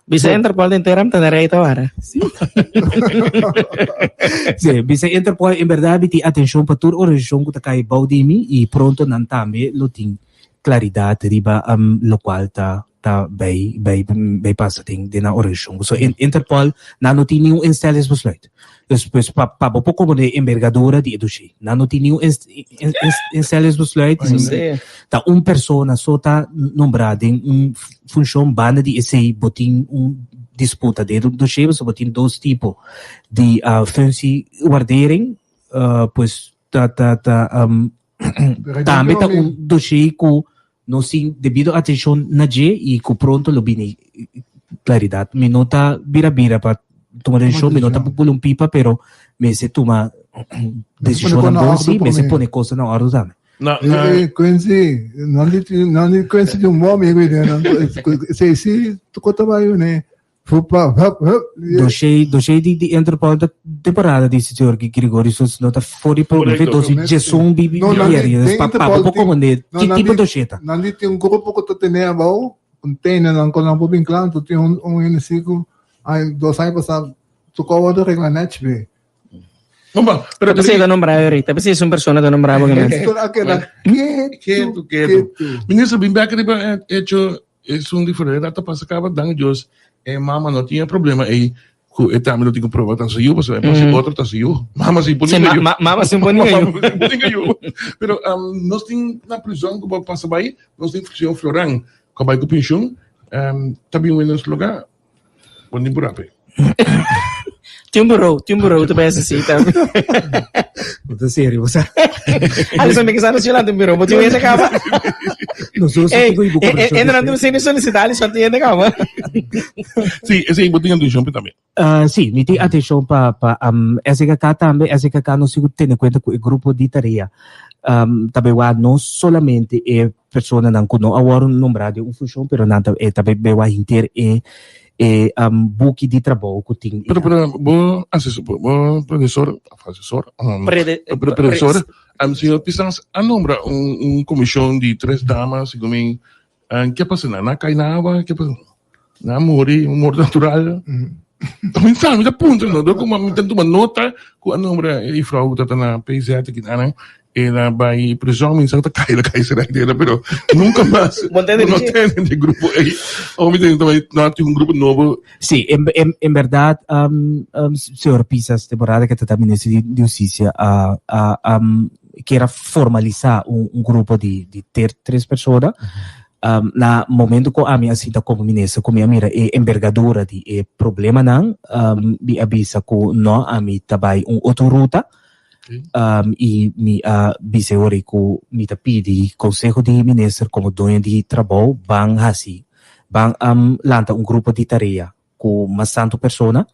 Bisa Interpol den Teram ta na rei ta wara. Sí, bisa Interpol en berdad mi tin atencion pa tur organisacion cu ta cay bou di mi y pronto nan tambe lo tin claridad riba um, locual ta ta bay bay bay pasa den den nan organisacion. So Interpol nan no tin niun instellingsbesluit. Dus pues pa pa bo por comprende envergadura di e dossier. Nan no tin niun instellingsbesluit. Ta un persona so ta nombrá den un funshon banda di esei bo tin un disputa den e dossier pasobra bo tin dos tipo di functiewaardering pues ta ta ta tambe ta un dossier ku Nos tin debido atencion na dje y cu pronto lo bini claridad. Mi no ta bira bira pa tuma decision, mi no ta bula un pipa, pero mester tuma decisionnan bon si, mester pone cosnan na ordo tambe. Na, na. Eh, Quincy, nan di, nan di Quincy di un bom amigo, nan, si, si, tu kota bai, ne. Fupa, hup, hup. Doshé, doshé di, di Interpol ta temporada di señor Gregorius no ta for di problema. Correcto. Entonces, Jason bi bi No, nan di- bieri, den pa pa Interpol po tin- como ne, no, ki nan tipo di- doshé ta? Nan di tin un grupo ku ta tene abou, un tene nan kon nan por bin kla, anto tin un un hende si ku ai dos aña pasá tokó wòrdu regla nèchi be. No, ba, pero P'esei ta nombrá ahorita. P'esei es un persona ta nombrá bo gemeente. Esto a keda ketu, Ketu, ketu. Minister, bin bek riba e hecho esun di Ferreira ta pasa caba, danki Dios e mama no tin e problema ey cu e tambe lo tin cu proba ta su yu, pasobra e pasa otro ta su yu. Mama si por Sí, ninga ma, yu. ma, mama sin por ninga yu. Mama sin por ninga yu. Pero um, nos tin na prison cu bo pasa bay, nos tin señor Floran cu a bay cu pensioen, um, ta bin win nos lugar. Bo ni burape. Tin un bureau, tin un bureau te bay así tambe. Bo ta serio, bo sa. Alison, mi kisa nacional tin bureau, bo tin ese caba. Nosotros Ey, sigo ibu eh, eh, eh, no sin solicitar, só tiene kama. Sí, esei bo tin atenshon pe tambe. Uh, sí, mi tin atenshon pa pa um, SKK tambe. SKK nos sigo tene kuenta ku e grupo di tarea. Um, ta bewa no solamente e personanan ku no a wòrdu nombrá den un funshon, pero nan ta e ta bewa hinter e e um, buki di trabou ku tin. Pero pero bo asesor, bo profesor, asesor, um, Prede, pre, profesor, um, señor Pisans a nombra un, un comisión di tres damas, segun mi, um, ke pasa nan? Nan a kai na awa? Ke pasa? Nan a muri, un morto natural. Mi sa, mi ta puntra no, dor ku mi ta tuma nota ku a nombra e vrouw ku ta na PZ ki nan, el a bai prison, mi sa ta kai la kai será idea, pero nunca mas Bon tende no di tende di grupo ei. O mi tende tambe no tin un grupo nobo. Sí, en, en, en berdad, um, um, señor Pisas, temporada que ta minister di, di Justicia, a, a, um, kier a formalisa un, un grupo di, di ter, tres persona. Um, na momento ku ami a sinta komo minister, ku mi a mira e envergadura di e problemanan, um, mi a bisa ku no, ami ta bai un otro ruta. Um, i mi a bisa e ora ku mi ta pidi konseho di minister komo doño di trabou ban hasi, ban um, lanta un grupo di tarea ku mas tantu persona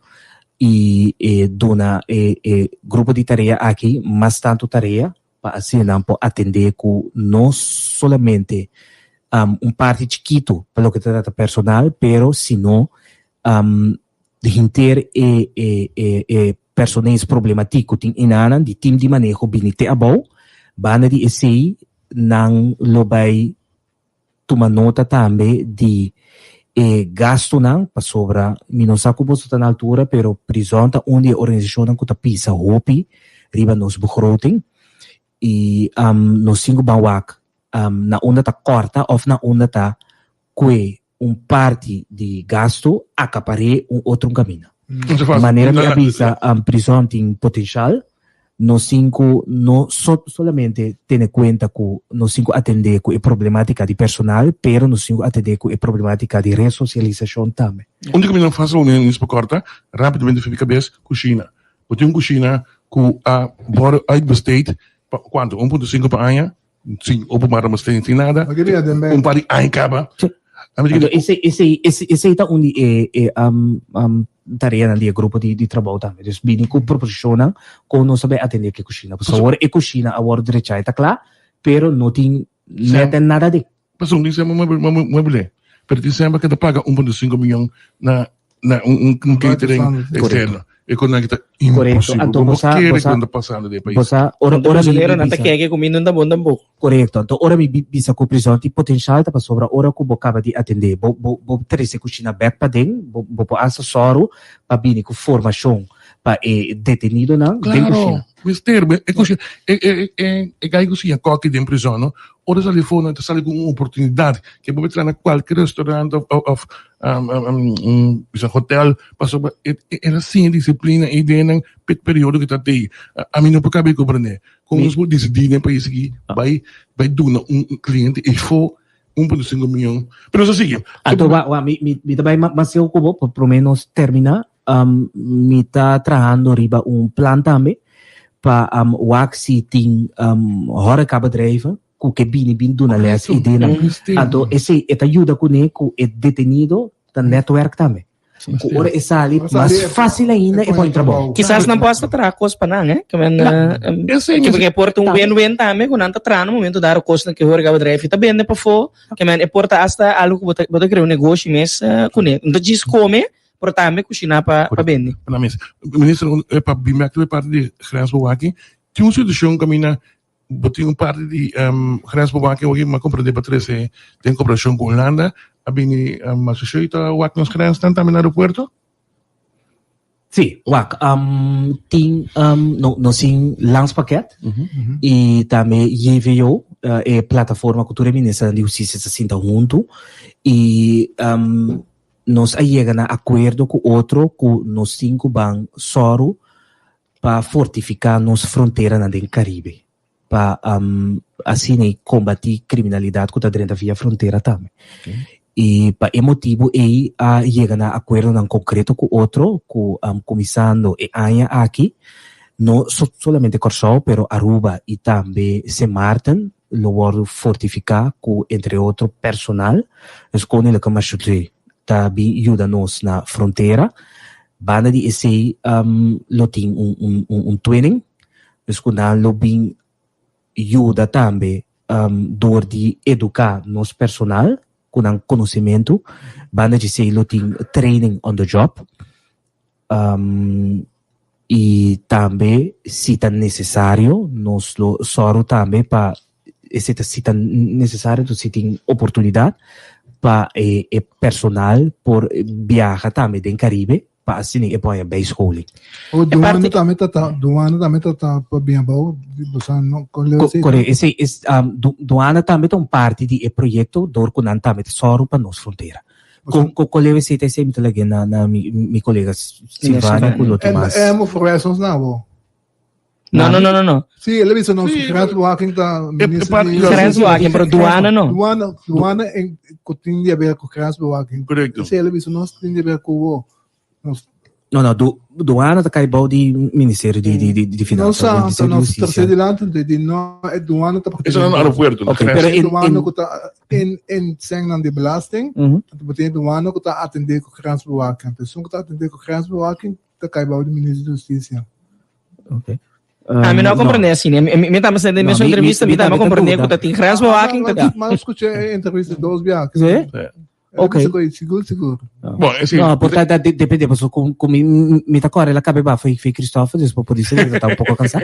i e duna e, e grupo di tarea aki mas tantu tarea pa asina nan por atendé ku no solamente um, un parti chikitu pa loke ta trata personal, pero sino um, hinter e, e, e, e personeelsproblematiek ku tin inanan di team di maneho bini te abou. Banda di esei nan lo bai Tuma nota tambe di e gastunan, pasobra mi no sa ku boso ta na altura, pero prizòn ta un di e organisashonnan ku ta pisa hopi riba nos begroting i nos tin ku ban wak na unda ta kòrta òf na unda ta kue un parti di gastu akapar'é un otro kaminda. Manera mi a bisa, prizòn tin potenshal. Nos tin ku no solamente tene kuenta ku nos tin ku atendé ku e problematika di personal, pero nos tin ku atendé ku e problematika di resosialisashon tambe. Un di kaminda fásil pa nos por kòrta rápidamente for mi kabes, kushina. Bo tin un kushina ku a wòrdu uitbesteed pa kuantu? Un punto sinku pa aña? Sin openbare besteding, sin nada. Un par di aña kaba. Anto esei, esei, esei, esei ta un di e, e um, um, tareanan di e grupo di, di trabou tambe. Dus bini ku proposishonnan kon nos ta bai atendé ku e kushina. Pasobra awor e kushina a wòrdu drechá, e ta kla, pero no tin nèt en nada den. Pasobra tin semper mueble, pero tin semper ke ta paga 1.5 miyon na na un un catering externo. E konan ki ta Korekto. imposibel. Anto Bo bo sa, kere bo sa, ku ta pasando den e pais. bo sa, ora, Anto ora mi, mi prisioneronan ta bisa. keke kuminda un ta bon tampoco. Korekto. Anto ora mi bisa ku prizòn tin potenshal ta pasobra ora ku bo kaba di atendé, bo bo bo trese kushina bèk paden, bo bo por hasta sòru pa bini ku formashon pa e detenidonan den Klaro, kushina. mester, e kushina, e e e e gai ku siña kòki den prizòn no, ora sali afó nan ta sali ku un oportunidat ke bo por traha na kualke restaurant òf òf un bisa hotel pasobra e e ta siña disiplina e ideanan p'e periodo ku ta tei. Ami no por kaba di komprendé kon nos por disidí den pais aki bai bai duna un kliente efo 1.5 mion. Pero nos a sigui. Anto wa wa mi mi mi ta bai mas leu ku bo pa promé nos terminá. Mi ta trahando riba un plan tambe pa wak si tin horecabedrijven ku ke bini bin duna les i denan. Anto esei e ta yuda kuné ku e detenido ta netwerk tambe. Ku ora e sali mas fásil ainda e pone trabou. Kisas nan por hasta traha kos pa nan, eh? Ke men, ke por ta un win-win tambe ku nan ta traha na momento dado kosnan ku e horecabedrijf ta bende pafó. Ke men e por ta hasta algu ku bo ta bo ta krea un negoshi mes kuné. No ta djis kome, pero tambe kushiná pa pa bende. Pa nan mes. Minister, pa bin bek riba e parti di grensbewaking, tin un situashon kaminda Bo tin un parti di grensbewaking oki mi a comprende pa trece den cooperacion cu Hulanda a bini Massachusetts ta wak nos grensnan tambe na aeropuerto? Sí, wak. Tin nos tin landspakket y tambe JVO, e plataforma cu tur e ministernan di husticia ta sinta hunto y nos a yega na acuerdo cu otro cu nos tin cu ban sòru pa fortifiká nos fronteranan den Karibe, pa asina ei kombatí kriminalidat ku ta drenta via frontera tambe. I pa e motibu ei a yega na akuerdonan konkreto ku otro ku kuminsando e aña aki no solamente Kòrsou pero Aruba i tambe Sint Maarten. lo wòrdu fortifiká ku entre otro personal. Dus Koninklijke Marechaussee ta bin yuda nos na frontera. Banda di esei lo tin un un twinning, dus ku nan lo bin yuda tambe dor di eduká nos personal ku nan konosementu. Banda di esei lo tin training on the job. I tambe si ta nesesario nos lo sòru tambe pa esei ta si ta nesesario entonces si tin oportunidat pa e e personal por biaha tambe den Caribe pa asina e por haña bijscholing. O douane tambe ta ta douane tambe ta ta pa bin abou boso no kon leu esei? Kore esei es douane tambe ta un parti di e proyekto dor ku nan tambe ta sòru pa nos frontera. Con con con leve seta esei mi ta lag'é na na mi mi colega Silvania cu lo tin mas. E mo verwijs ons na bo. No, no, no, no, no. Sí, el a bisa nos Sí, grensbewaking ta minister di Grensbewaking, pero douane no. Douane, douane en cu tin di haber cu grensbewaking. Correcto. Sí, el a bisa nos tin di haber cu bo. Nos No, no, du, douane ta kai bou di ministerio di di di di no finansa, sa, ministerio di nos hustisia. tercer dilante de di no e douane ta Eso na aeropuerto. Ok, pero E in, douane in, cu ta in in sengnan di belasting, anto bo tin e douane cu ta atende cu grensbewaking. Anto esun cu ta atende cu grensbewaking ta kai bou di minister di hustisia. Ok. Ah, mi no a No. comprende asina. Mi, mi, mi tambe sa den No, mesun mi, mi, entrevista, mi mi tambe tambe ta comprende cu duda. ta tin grensbewaking, ta tin. Ma escuché e entrevista dos biaha. Sí? Sí. Ok. Sigur, sigur. Bon, es No, por ta, depende, paso ku, ku mi, mi ta kore la kabe ba foi, foi Christopher, dus por por ser ta un poco cansá.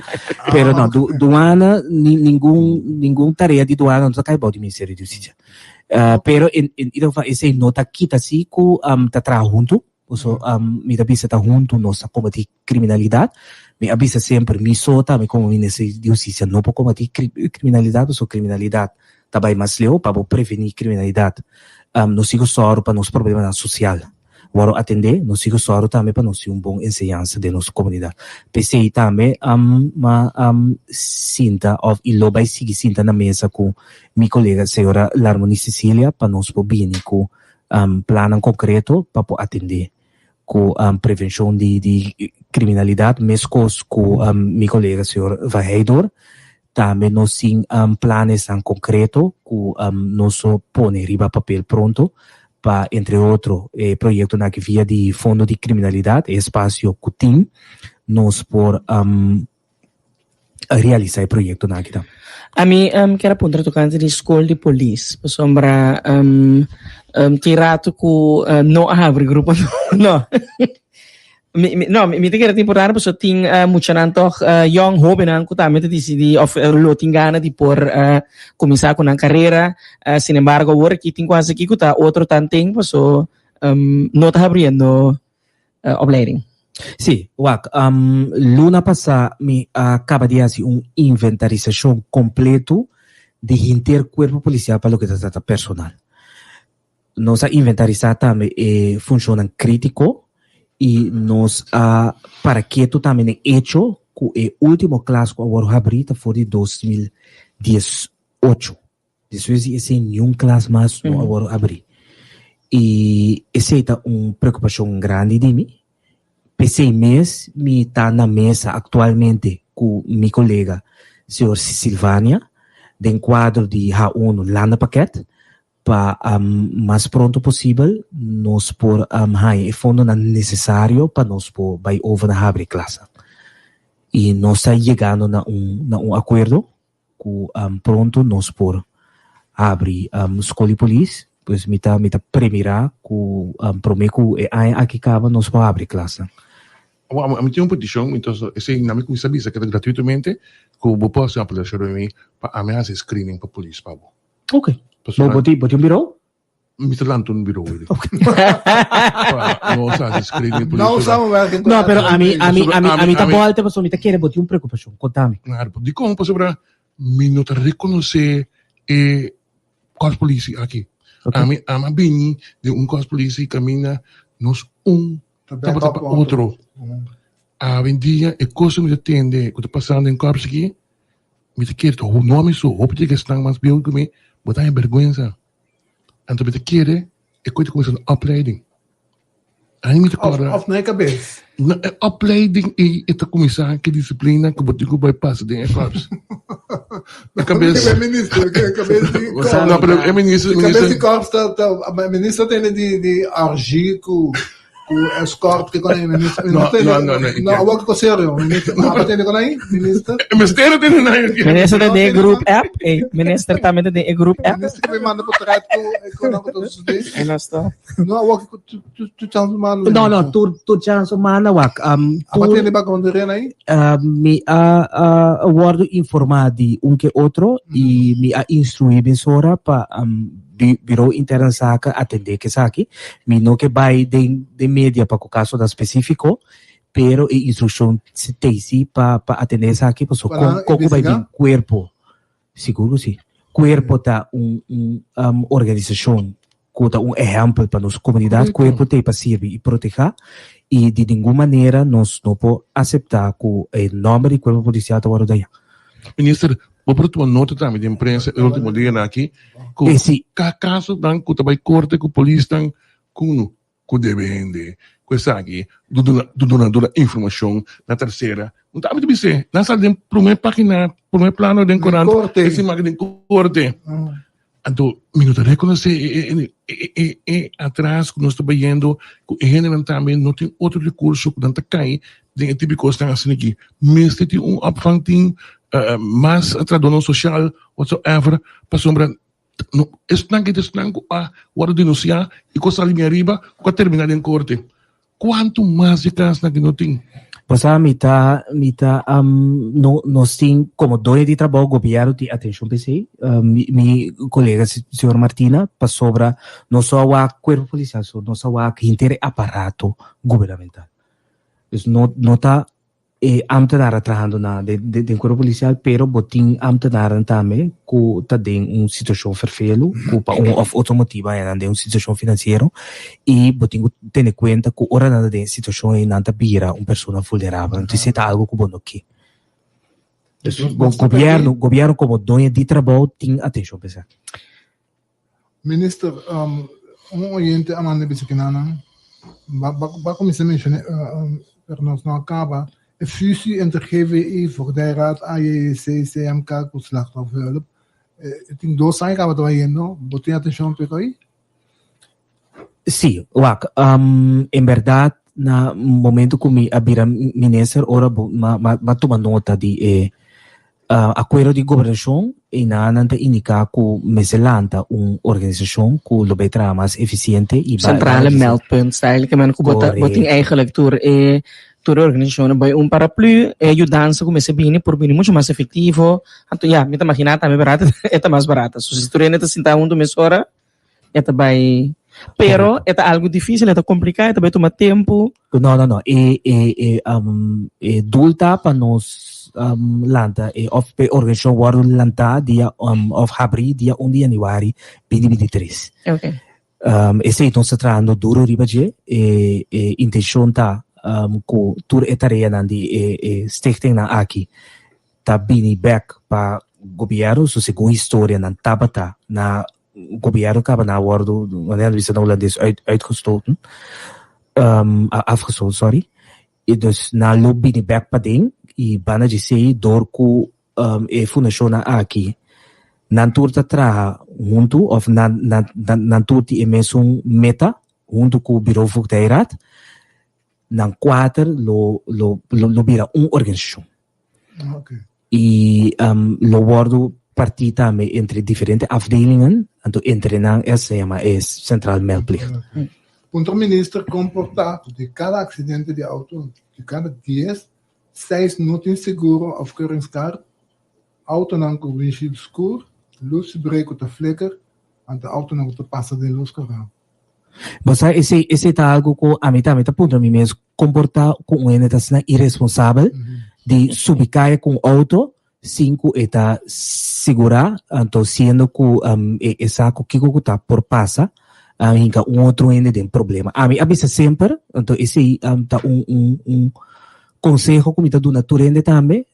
Pero no, du, douane, ni, ningun, ningun tarea di douane no ta kai bou di Ministerio di Justicia. Uh, pero in, in ieder geval esei no ta kita si ku um, ta traha huntu. Paso um, mi ta bisa ta huntu nos ta kombatí kriminalidat. Mi a bisa semper mi so tambe komo Minister di Hustisia no por kombatí kri, kriminalidat, paso kriminalidat ta bai mas leu pa bo prevení kriminalidat. Um, nos sigo sòru pa nos problemanan sosial wòrdu atendé, nos sigo sòru tambe pa nos tin un bon enseñansa den nos komunidat. P'esei tambe um, m'a um, sinta òf i lo bai sigui sinta na mesa ku mi kolega señora Larmonie Cecilia pa nos por bini ku um, plannan konkreto pa por atendé ku um, prevenshon di di kriminalidat, meskos ku um, mi kolega señor Van Heydor. Tambe nos tin um, planesnan konkreto ku um, nos lo pone riba papel pronto pa entre otro e proyektonan aki via di Fondo di Kriminalidat, e espasio ku tin, nos por um, realisa e proyektonan aki tambe. Ami um, kier a puntra tokante di skol di polis, pasobra um, um, tin rato ku uh, no a habri grupo no. Mi, mi, no, mi, mi ta kere tin importante pasobra tin uh, muchanan toch uh, young hobennan ku tambe ta disidí of uh, lo tin gana di por uh, kuminsá ku nan karera. Uh, sin embargo, awor aki tin kuansa aki ku ta otro tanten paso um, no ta habriendo uh, opleiding. Sí, wak, um, luna pasá mi a kaba di hasi un inventarisashon kompleto di henter kuerpo polisial pa loke ta trata personal. Nos a inventarisá tambe e funshonnan krítiko i nos a para ketu tambe den echo ku e último klas ku a wòrdu habrí ta for di 2018. Despues di esei niun klas mas no a wòrdu habrí. I esei ta un preokupashon grandi di mi. P'esei mes mi ta na mesa aktualmente ku mi kolega señor Silvania den kuadro di H1 Landenpakket pa mas pronto posibel nos por haña e fondonan nesesario pa nos por bai over na habri klasnan. I nos ta yegando na un na un akuerdo ku pronto nos por habri skol di polis, pues mi ta mi ta premirá ku promé ku e aña aki kaba nos por habri klasnan. Awor ami tin un petishon, entonces esei na mi kuminsá bisa ku ta gratuitamente ku bo por hasi un apelashon riba mi pa ami hasi screening pa polis pa bo. Ok. Pasobra Bo, bo tin, bo tin un bureau? Mi ta lanta un bureau hoy. Pa nos hasi screening No polis. samenwerking No, pero ami, ami, Pasobra ami, ami, ami ta ami, bolte pasobra mi ta kere bo tin un preocupacion. Contami. Claro, dikon? Pasobra mi no ta reconoce e korpspolitie aki. Ok. Ami, ami a bini den un korpspolitie kaminda nos un Ta tabata backup pa otro. otro. Awendia e kos ku mi ta tende ku ta pasando den korps aki, Mi ta kere ta no ami so, hopi di esnan mas bieu ku mi, bo ta haña bèrgwensa. Anto mi ta kere e koe ta kuminsá na opleiding. Ai mi ta kòrda. Òf na e kabes. Na e opleiding ei e ta kuminsá ki disiplina ku bo tin ku bai pasa den e kòrs. E kabes. E minister, e kabes di korps. No, pero e minister, E kabes di korps ta, ta, minister tene di, di orgie ku, ku escort ke kon minister. No, no, no, no. No, awor ko serio, minister. No, apa tene kon aí, minister? Minister tene na aí. Minister ta den group app, eh, minister tambe ta den e group app. Minister ke me manda portret ku, ku nan ku ta sucede. En nos ta. No, awor ku tu, tu, tu chance humano. No, no, tur, tur chance humano wak. Um, Apa tur, tene ba konderena aí? Uh, mi a, a wordo informá di un ke otro i mi a instruí mesora pa um, Bureau Interne Zaken atendé ke esaki. Mi no ke bai den den media pa ku kasonan spesífiko, pero e instrukshon t'ei si pa pa atendé esaki pasobra Pa kon nan kon ku bai investigá? bin kuerpo Sigur ku si. Kuerpo ta un un um organisashon ku ta un ehèmpel pa nos komunidat. Kuerpo t'ei pa sirbi i protehá i di ningun manera nos no por aseptá ku e nòmber di kuerpo polisial ta wòrdu dañá. Minister, bo por tuma nota tambe den prensa e ultimo dianan aki ku ka kasonan ku ta bai korte ku polisnan ku ku debe hende ku esaki duna duna duna informashon na tersera. Un ta ami ta bis'é, nan sali den promé página, promé plano den korant, e siman aki den korte. Anto mi no ta rekonosé e e e e e atras ku nos ta bayendo ku e hendenan tambe no tin otro rekurso ku nan ta kai den e tipo di kosnan asina aki. Mester tin un opvangteam, mas trahadónan sosial whatsoever pasobra No, esnan ke ta esnan ku a wòrdu denunsiá i ku a sali mi ariba ku a terminá den korte. Kuantu mas di kasnan ke no tin? Pasá mi ta mi ta no nos tin komo doño di trabou gobièrnu tin atenshon pa esei mi mi kolega señor Martina pasobra nos a wak kuerpo polisial so nos a wak henter e aparato gubernamental dus no no ta E ambtenaar a trahando na den cuerpo policial pero bo tin ambtenaarnan tambe cu ta den un situacion fervelu cu pa un of otro motibo a nan den un situacion financiero y bo tin cu tene cuenta cu ora nan ta den e situacion ey nan ta bira un persona vulnerabel entonces esey ta algo cu bo no ke. Dus gobierno gobierno como doño di trabou tin atencion pa esaki. Minister, un oyente a manda bisa kinanan, ba, ba, ba kuminsá menshoné, pero nos no a kaba, e fusie entre GVI, Voogdijraad, AJC, CMK ku Slachtofferhulp. E tin dos aña kaba ta bayendo, bo tin atenshon p'e koi? Sí, wak, en bèrdat na momento ku mi a bira minister ora bo m'a m'a tuma nota di e Akuerdo di gobernashon einan nan ta indiká ku mester lanta un organisashon ku lo bai traha mas efisiente i bai Centrale meldpunt style ke men ku bo ta bo tin eigenlijk tur e tur e organisashonnan bai un paraplu e yudansa ku mester bini por bini mucho mas efektivo anto ya mi ta maginá tambe barato e ta mas barata so si tur hende ta sinta huntu mesora E ta bai pero e ta algo difícil, e ta complica, e ta bai tuma tempo. No, no, no. E, e, e, um, e doel ta pa nos um, lanta e of pe organisacion wordo lanta dia um, of habri dia 1 di januari 2023. Okay. Um, esei nos ta trahando duro riba dje. E, e intencion ta um, ku tur e tareanan di e, e stichtingnan aki ta bini bek pa gobierno, so segun historia nan tabata na gobierno kaba na wordo, wanneer nan bisa na Holandes, uit, uitgestoten, um, afgestoten, sorry. Y dus nan lo bini bek paden y banda di esey door cu um, e fundacionnan aki nan tur ta traha hunto of nan, nan, nan, nan tur tin e mesun meta hunto cu Bureau Voogdijraad, nan cuater lo, lo, lo, lo bira un organisacion. Okay. Y um, lo wordo partí tambe entre diferente afdelingen, anto entre nan es se llama e Centraal Meldplicht. Okay. Punto minister comporta di cada accidente di auto, di cada 10, 6 no tin seguro of keuringskaart, autonan cu windshield skur, luz brake cu ta flicker, anto autonan cu ta pasa den luz cora. Bo sa esei esei ta algo ku ami tambe ta puntra mi mes komportá ku un hende ta asina iresponsabel di subi kaya ku un outo sin ku e ta sigurá anto siendo ku e e sa ku kiko ku ta por pasa hinka un otro hende den problema. Ami a bisa semper anto esei ta un un un konseho ku mi ta duna tur hende tambe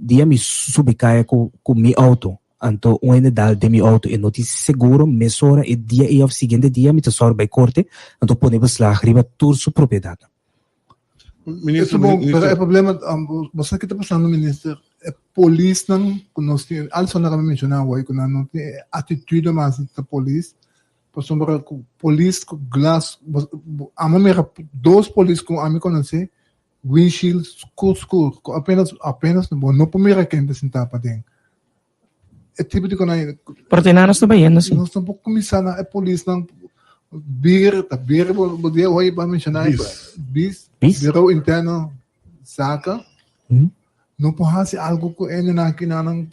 dia mi subi kaya ku ku mi outo Anto un hende dal den mi auto e no tin seguro, mesora e dia ei of siguiente dia mi ta sòru bai korte, anto pone beslag riba tur su propiedatnan. Minister, Eso bon, minister. pero e problema, bo sa ki ta pasando minister? E polisnan ku nos tin, Alison a kaba menshoná awor ku nan no tin e atitude mas di ta polis, pasobra ku polis ku glas, amo mira dos polis ku ami konosé, windshield skur skur, ku apenas apenas bo no por mira ken ta sintá paden. E tipo di konai. Pero te nan nos ta bayendo si. Nos tampoco kuminsá na e polisnan bir, ta bir bo bo dia hoy ba menshoná Bis. bis, Bis? Bureau Interno Zaken. No por hasi algo ku e nan aki nan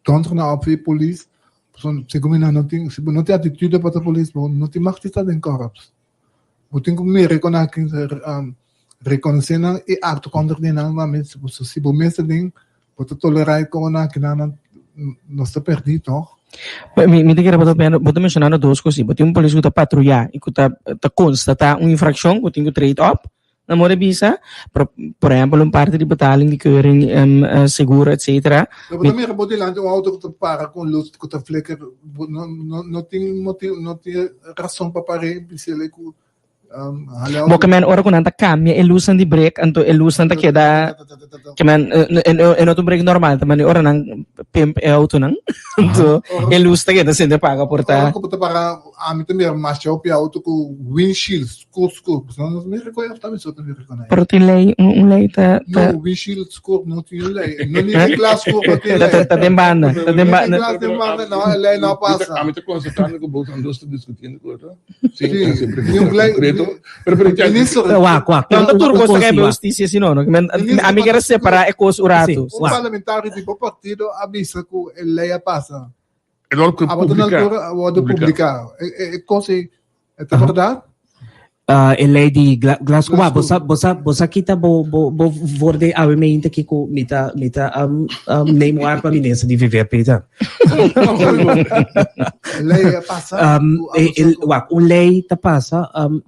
dònter nan op e polis. Pasobra segun mi nan no tin, si bo no tin atitude pa ta polis bo no tin mag di ta den korps. Bo tin ku mira kon nan rekonosé nan i aktua kontra di nan tambe. Si bo mes ta den, bo ta tolerá e kon nan kinan nos ta pèrdí tòg. Mi ta kere bo ta bo ta menshonando dos kos. Bo tin un polis ku ta patruyá i ku ta konstatá un infrakshon ku tin ku trade op. Na moda bisa, pero por ehempel un parti di betaling di keuring, seguro etcetera. Pero bo ta mira bo dilanti un auto ku ta para ku un lus ku ta flicker, bo no no no tin motibu, no tin rason pa par'é bis'el ku hala e auto. Bo ke men ora ku nan ta kambia e lusnan di brek anto e lusnan ta keda ke men e no ta un brek normal ta manera ora nan pimp e autonan anto e lus ta keda sende paga por ta. Ora ku bo ta para ami ta mira masha hopi auto ku windshield Skur skur, pasobra nos mi rekohe of ta mi so ta mi rekohe. Pero tin lei, un un lei ta ta. No, windshield skur no tin un lei. No ni e glas skur no tin lei. Ta den banda, ta den banda. Ni e glas den banda no, e lei no a pasa. Ami ta constatando cu boso ambos ta discutiendo cu otro. Sí, Sin haci ni un pregunta lei. concreto. Pero pero ya. Minister. Wak, wak. No ta tur Un cos ta cos cay sí, pa wak. husticia si no, no. Minister, Ami kier a separa e cos un rato. Sí, Un wak. parlamentario di bo partido a bisa cu e lei a pasa. E lo A boto na publica. altura a wordo Publica. publica. E e cos ei e ta berdad? E lei di Glasgow. Glasgow. Bo sa, bo sa, bo sa kita bo, bo, bo voor de awe meinte kiko mi ta, mi ta um, um, neem waar pa minister di VVP ta. E lei a pasa. Um, Ku e, a e, boso- wak, un lei ta pasa um,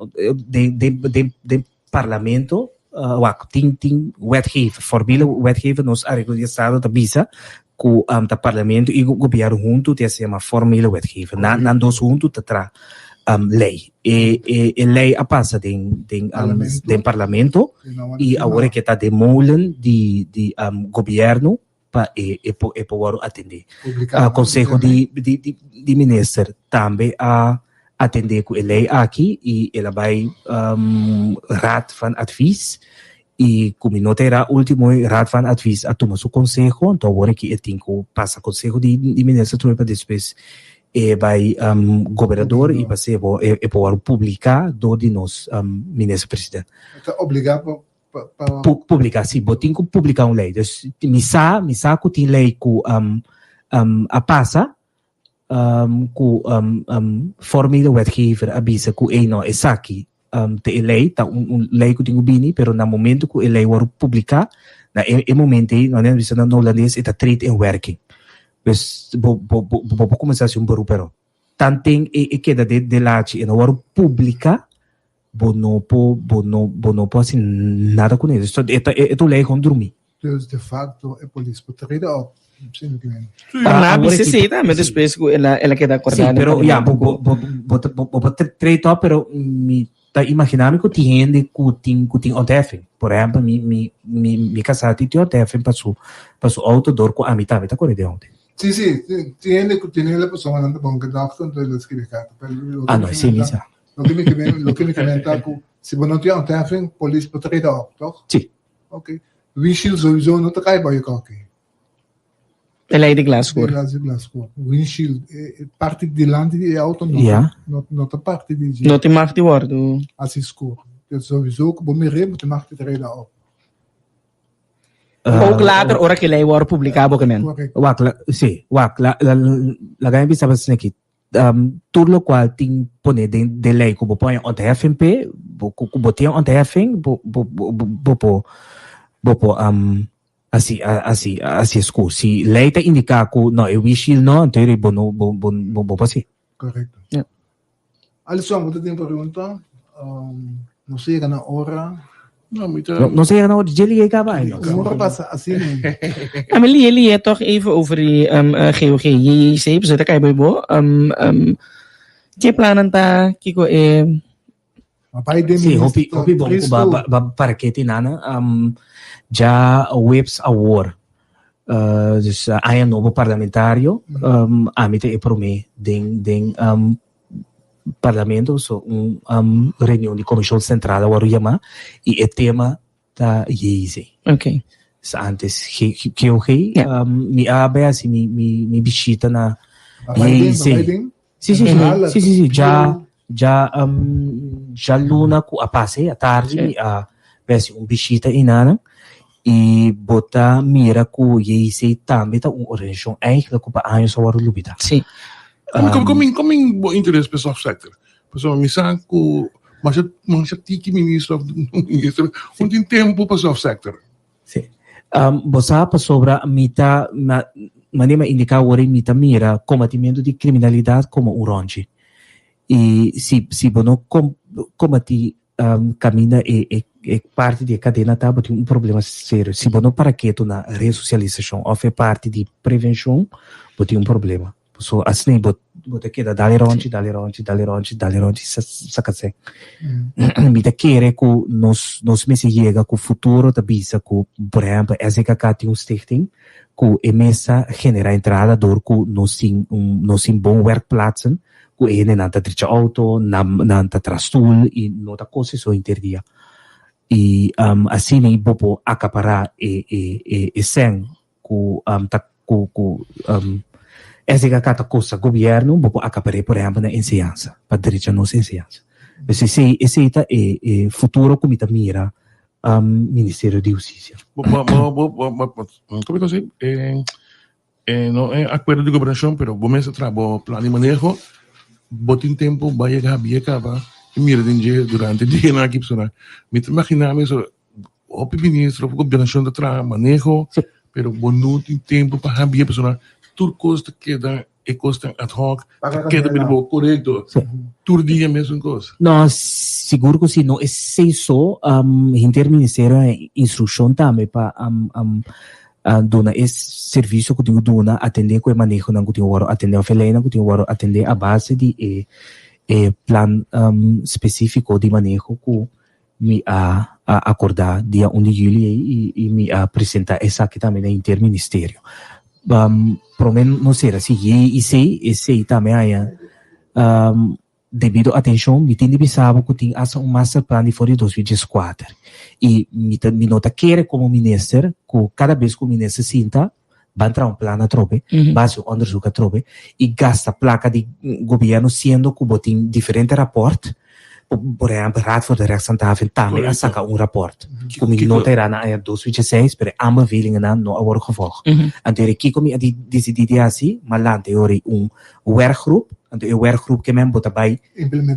den, den, den, den parlamento, uh, wak, tin, tin wetgever, formele wetgever, nos arreglo di estado ta bisa ku um, ta parlamento i gobierno huntu te se llama formele wetgever. Nan, nan dos huntu ta tra um, lei. E, e, e lei a pasa den, den, um, Parlamento. den parlamento I nan i wanda awor firma. ke ta den molen di, di um, gobierno pa e, e, po, e por wòrdu atendé. Publiká. Uh, Konseho di, di, di, di Minister tambe a atendé ku e lei aki i el a bai um, Raad van Advies i ku mi no ta era último Raad van Advies a tuma su konseho, anto awor aki e tin ku pasa Konseho di, di Minister trobe pa despues e bai um, Gobernador i pa sebo e, e por wòrdu publiká dor di nos um, Minister President. E ta obligá pa pa pa Pu publica, si, bo tin ku publica un lei. Dus mi sa, mi sa ku tin lei ku um, um, a pasa, um, ku um, um, formele wetgever a bisa ku ey no, esaki um, ta e lei, ta un, un lei ku tin ku bini, pero na momento ku e lei wòrdu publiká, na e, e momento ei, no nan bisa na holandes, e ta treedt in werking. Dus bo, bo, bo, bo por kuminsá hasi un beroep erop. Tanten e, e keda den, den lachi, e no wòrdu publiká, Bo no por, bo no, bo no por hasi nada kuné. Dus e ta, e ta un lei gewoon drumí. Dus de facto e polis por treden op, simplemente. Pero nan a Awor bisa aki esei tambe sí. despues ku el a el a keda Sí, akordá den pero ya, bo, parlamento bo, ku bo, bo ta, bo, bo por trade op, pero mi ta imaginá mi ku tin hende ku tin, ku tin ontheffing. Por ehèmpel, mi, mi, mi, mi kasá tin tin ontheffing pa su, pa su outo dor ku ami tambe ta kore den outo. Sí, sí, tin hende ku tin hele personanan ta bon gedachte, enton el a skirbi karta. Pero loke Ah, mi no, esei mi ta sa. Loke mi ke men, loke mi ke men ta ku si bo no tin ontheffing, polis por treda op, toch? Sí. Ok. Windshield sowieso no ta kai bou je koki. E lei di glaskur. Di glas, di glaskur. Windshield, e, e parti dilanti di e auto no, Ja. no, no ta parti di dje. No tin mag di wòrdu. Asi skur. Dus sowieso ku bo mir'é, bo tin mag di treda op. Ook later ora ku e lei wòrdu publiká bo ke men. Correcto. Wak, la, sí, wak, la, la, laga mi bisa bo esaki. Um, tur lokual tin pone den den lei ku bo por haña ontheffing p'e, bo ku ku bo tin ontheffing, bo bo bo bo por bo por um hasi hasi hasi esku. Si lei ta indiká ku no e windshield no, anto eri bo no bo bo bo por hasi. Correcto. Ja. Alison, bo ta tin pregunta? Um, nos a yega na ora. No, mi ta. No, nos a yega na ora, dje lié kaba ai. Un ora pasa asina. Ja, maar lié, lié toch even over die um, uh, GOG, JJC, pues ta kai bij bo. Um, um, ke plannen ta, kiko e... Maar bij de Sí, hopi, minister hopi bon ku ba, Tristo, ba, ba parketi nana. Um, ja webs awor. Dus aña nobo parlamentario, ami ta e promé den den parlamento, so un reunion di komishon sentral a wòrdu yamá i e tema ta JIC. Okay. So antes GOG, mi a bai hasi mi mi bishita na JIC. Sí, sí, sí, sí, sí, sí, dja dja djaluna ku a pasa e atardi mi a bai hasi un bishita einan i bo ta mira ku JIC tambe ta un organisashon eigenlijk ku pa años a wòrdu lubidá. Sí. Kon kon kon bin bo interes pa e soft sector? Pasobra mi sa ku masha masha tiki minister of minister no tin tempu pa soft sector. Sí. Bo sa pasobra mi ta, manera mi a indiká awor ei, mi ta mira kombatimentu di kriminalidat komo un ròntji. I si si bo no kombatí kaminda e e e parti di e kadena ta, bo tin un problema serio. Si bo no para ketu na resosialisashon òf e parti di prevenshon, bo tin un problema. So asina bo bo ta keda dal e ronchi, dal e ronchi, dal e ronchi, dal e ronchi sa sakasé. Mi ta kere ku nos nos mester yega ku futuro ta bisa ku por ehèmpel SDKK tin un stichting ku e mes ta generá entrada dor ku nos tin un nos tin bon werkplaatsen ku e hendenan ta drecha outo, nan nan ta traha stul i no ta kos eso henter dia. I asina bo por akapará e e e e sèn ku ta ku ku SDKK ta kosta gobièrnu bo por akapar'é por ehèmpel na enseñansa pa drecha nos enseñansa. Pues esei esei ta e e futuro ku mi ta mira Ministerio di Hustisia. Bo bo bo bo bo bo komo ta si e e no e akuerdo di gobernashon pero bo mester traha bo plan di maneho bo tin tempu bai yega habia kaba i mira den dje durante dianan aki pasobra mi ta imagina mi so Hopi ministro of gobernashon ta traha maneho, pero bo no tin tempu pa habia pasobra tur kos ta keda e kosnan ad hoc, ta keda bini bo korekto. Tur dia mesun kos. No, sigur ku si. No esei so, henter ministerio a instrukshon tambe pa duna e servisio ku tin ku duna, atendé ku e manehonan ku tin ku wòrdu atendé òf e leinan ku tin ku wòrdu atendé a base di e plan spesífiko di maneho ku Mi a a akordá dia un di juli ei i i mi a presentá esaki tambe na henter ministerio. Promé nos sera si JIC, esei tambe haña debido atenshon. Mi tin di bisa bo ku tin asta un masterplan di for di 2014 i mi ta mi no ta kere komo minister ku kada bes ku minister sinta ban traha un plan atrobe, ban hasi un onderzoek atrobe i gasta plaka di gobierno siendo ku bo tin diferente raport, por ehempel Raad voor de Rechtshandhaving tambe a saka un raport ku mi no ta era na aña 2006 pero e aanbevelingennan no a wòrdu gevolg. Anto eri kiko mi a disidí di hasi? Mi a lanta e ora ei un werkgroep, anto e werkgroep ke men bo ta bai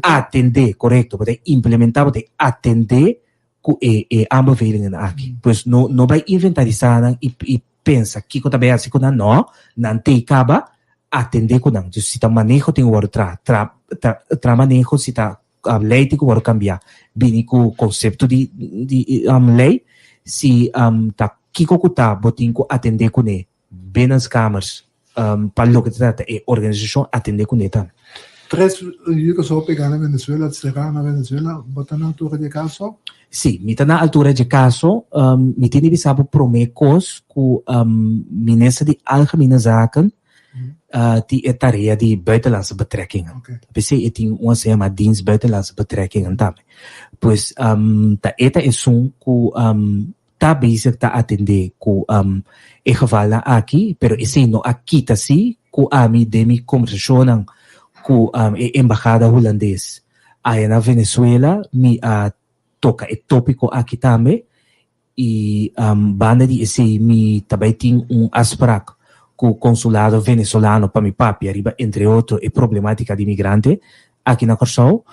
atendé, korekto, bo ta implementá, bo ta atendé ku e e aanbevelingen aki. Pues no no bai inventarisá nan i i pensa kiko ta bai hasi ku nan, no, nan tei kaba atendé ku nan. Dus si ta maneho tin ku wòrdu traha, tra tra traha maneho, si ta lei tin ku wòrdu kambiá, bini ku konsepto di di lei, si ta kiko ku ta bo tin ku atendé kuné binnenskamers pa loke ta trata e organisashon atendé kuné tambe. Tres yu ku so pegá na Venezuela, será na Venezuela, bo ta na altura di e kaso? Sí, mi ta na altura dje kaso. Mi tin di bisa bo promé kos ku Minister di Algemene Zaken tin e tarea di Buitenlandse Betrekkingen. P'esei e tin un asina yamá Dienst Buitenlandse Betrekkingen tambe. Pues ta e ta esun ku ta bezig ta atendé ku e gevalnan aki, pero esei no a kita si ku ami den mi kombersashonnan ku e embahada hulandes aya na Venezuela mi a toka e tópiko aki tambe i banda di esei mi ta bai tin un afsprak ku konsulado venezolano pa mi papia riba entre otro e problematika di migrante aki na Kòrsou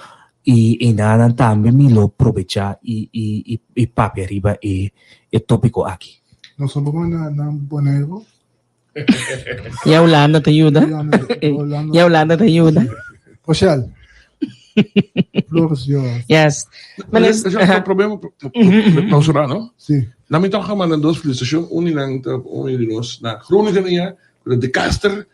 i einanan tambe mi lo probechá i i i papia riba e e tópiko aki. Nos no por manda nan Boneiru. Ya Hulanda ta yuda. Ya Hulanda ta yuda. Rochelle. Flores Dios. Yes. Meneer, uh, problema clausura, no? Sí. Na mi toch manda dos felicitación, un di nan ta un di nos na Groningen ya, de Caster,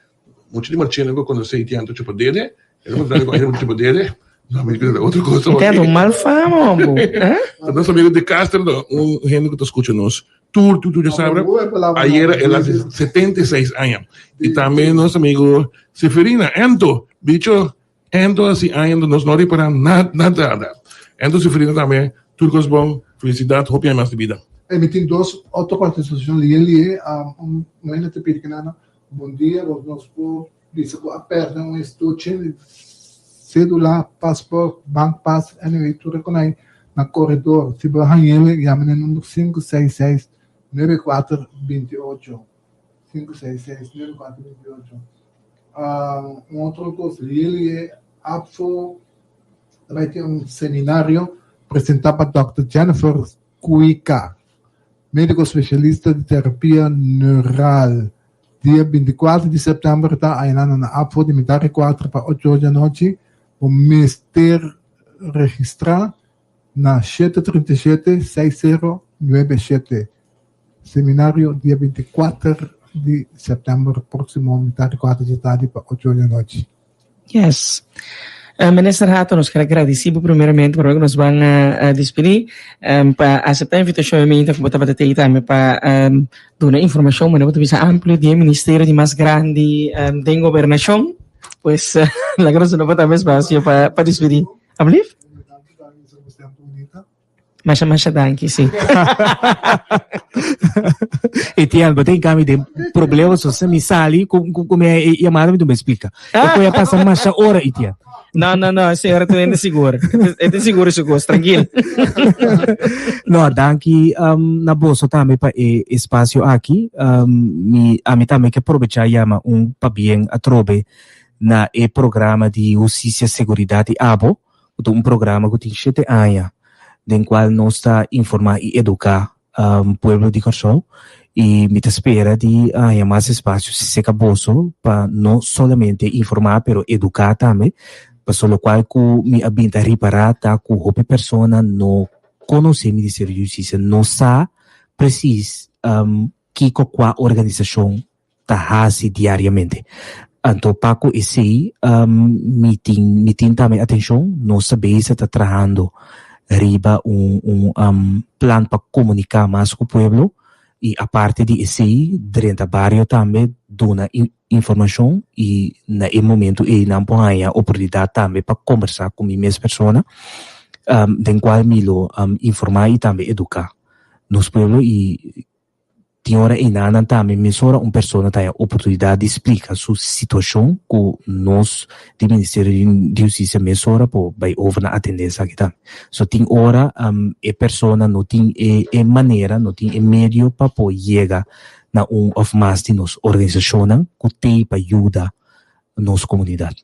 Mucho di Marchena ku konosé i anto chupa dede. E lo kontrario ku ayer chupa dede. No, mi kere otro cosa. Te un mal fama, hombo. Nos amigo de Castro, un hende ku ta skucha nos. Tur, tur, tur djasabra. Ayera el a hasi 76 aña. I tambe nos amigo Seferina, Ento, bicho, Ento hasi aña, nos no ripará nada, nada. Ento Seferina tambe, tur kos bon, felisidat, hopi aña mas di bida. Ey, mi tin dos otro participacion lié lié. Un hende ta pidi kenana, Bon dia, bo nos por bisa cu a perde un estuche di cedula, paspoort, bankpas, anyway, tur e con ay na corredor. Si bo a hañele, yama na e number 566 9428. 566 9428. Un otro cos, lié lié, APFO ta bay tin un seminario presenta pa Dòkter Jennifer Kuika, médiko spesialista di terapia neural. Dia 24 di sèptèmber ta aynan na APFO di mitar di kuater pa ocho or di anochi. Bo mester registrá na 737 6097. Seminario dia 24 di sèptèmber próksimo mitar di kuater di tardi pa ocho or di anochi. Yes. Minister Hato, nos ker a gradisí bo primeramente promé ku nos ban despedí pa aseptá e invitashon e minta ku bo tabata tei tambe pa duna informashon manera bo ta bisa amplio di e ministerio di mas grandi den gobernashon. Pues laga nos duna bo tambe espasio pa despedí. Ablief? Masha masha danki si. Etienne, bo ta hinka mi den problema so se mi sali ku ku mi e yamada mi tu me explica. E koe a pasa masha ora Etienne. No, no, no, señora ta hende sigur. E ta sigur su kos, trankil. No, danki um, na boso tambe pa e espacio aki. Um, mi, ami tambe ke aprovecha yama un pabien atrobe na e programa di Hustisia, Seguridad y Abo. ku ta un programa ku tin shete aña den kual nos ta informá i eduká pueblo di Kòrsou i mi ta spera di haña mas espasio serka boso pa no solamente informá pero eduká tambe pasobra lokual ku mi a bin ta ripará ta ku hopi persona no konosé Ministerio di Hustisia no sa presis kiko kua organisashon ta hasi diariamente. Anto pa ku esei mi tin mi tin tambe atenshon, nos ta bezig ta trahando riba un un plan pa komuniká mas ku pueblo i aparte di esei drenta bario tambe duna informashon i na e momento ei nan por haña oportunidat tambe pa kombersá ku mi mes persona den kual mi lo informá i tambe eduká nos pueblo i Tin ora einanan tambe mesora un persona ta haña oportunidat di splika su situashon ku nos di Ministerio di Hustisia mesora por bai over na atendé esaki tambe. So tin ora e persona no tin e e manera, no tin e medio pa por yega na un òf mas di nos organisashonnan ku t'ei pa yuda nos komunidat.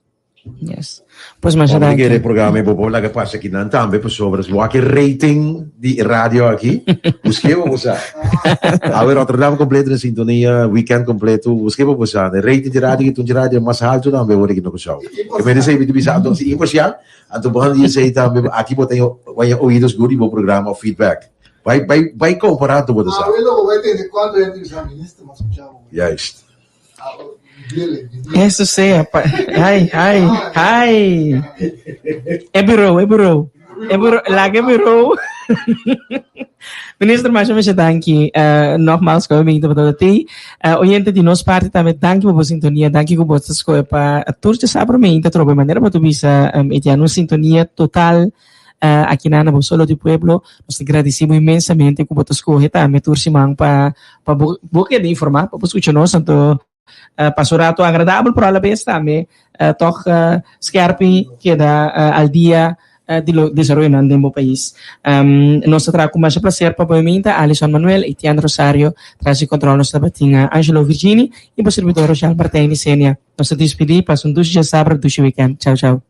Yes. Pues masha Hombre, danki. kere programa e bobo laga pasa aki nan tambe pasobra si wak e rating di e radio aki, buske bo bo sa. Awe Rotterdam completo na sintonia, weekend completo, buske bo bo sa. E rating di radio ki tunchi radio mas halto tambe ora ki no Curaçao. E mene sei mi ta bisa anto si imparcial, anto bo han di esei tambe aki bo ta waña oídos good di bo programa of feedback. Bai bai bai compara anto bo ta sa. Awe lo bo bai tende cuanto hende bisa minister mas escucha bo. Juist. Eso sea pa ai ai ai e bureau e bureau e bureau laga e bureau Minister masha masha danki uh, nogmaals ku mi tabata ti uh, oyente di nos parti tambe danki pa bo sintonia danki ku bo ta skohe pa tur te sabra mi ta trobe manera pa tu bisa um, e un sintonia total uh, aki na bo solo di pueblo nos ta gradisibo inmensamente ku bo ta skohe tambe tur siman pa pa bo, bo keda informá, pa bo skucha nos, anto uh, pasa un rato agradabel, pero a la vez tambe uh, toch uh, skerpi keda uh, al dia uh, di lo desaroyonan den bo pais. Um, nos ta traha ku masha placer pa bo minta, Alison Manuel, Etienne Rosario, tras di control nos tabatin uh, Angelo Virgini y bo servidor Rochelle Martijn Licenia. Nos ta despidi, pasa un dushi djasabra, dushi weekend. Ciao, ciao.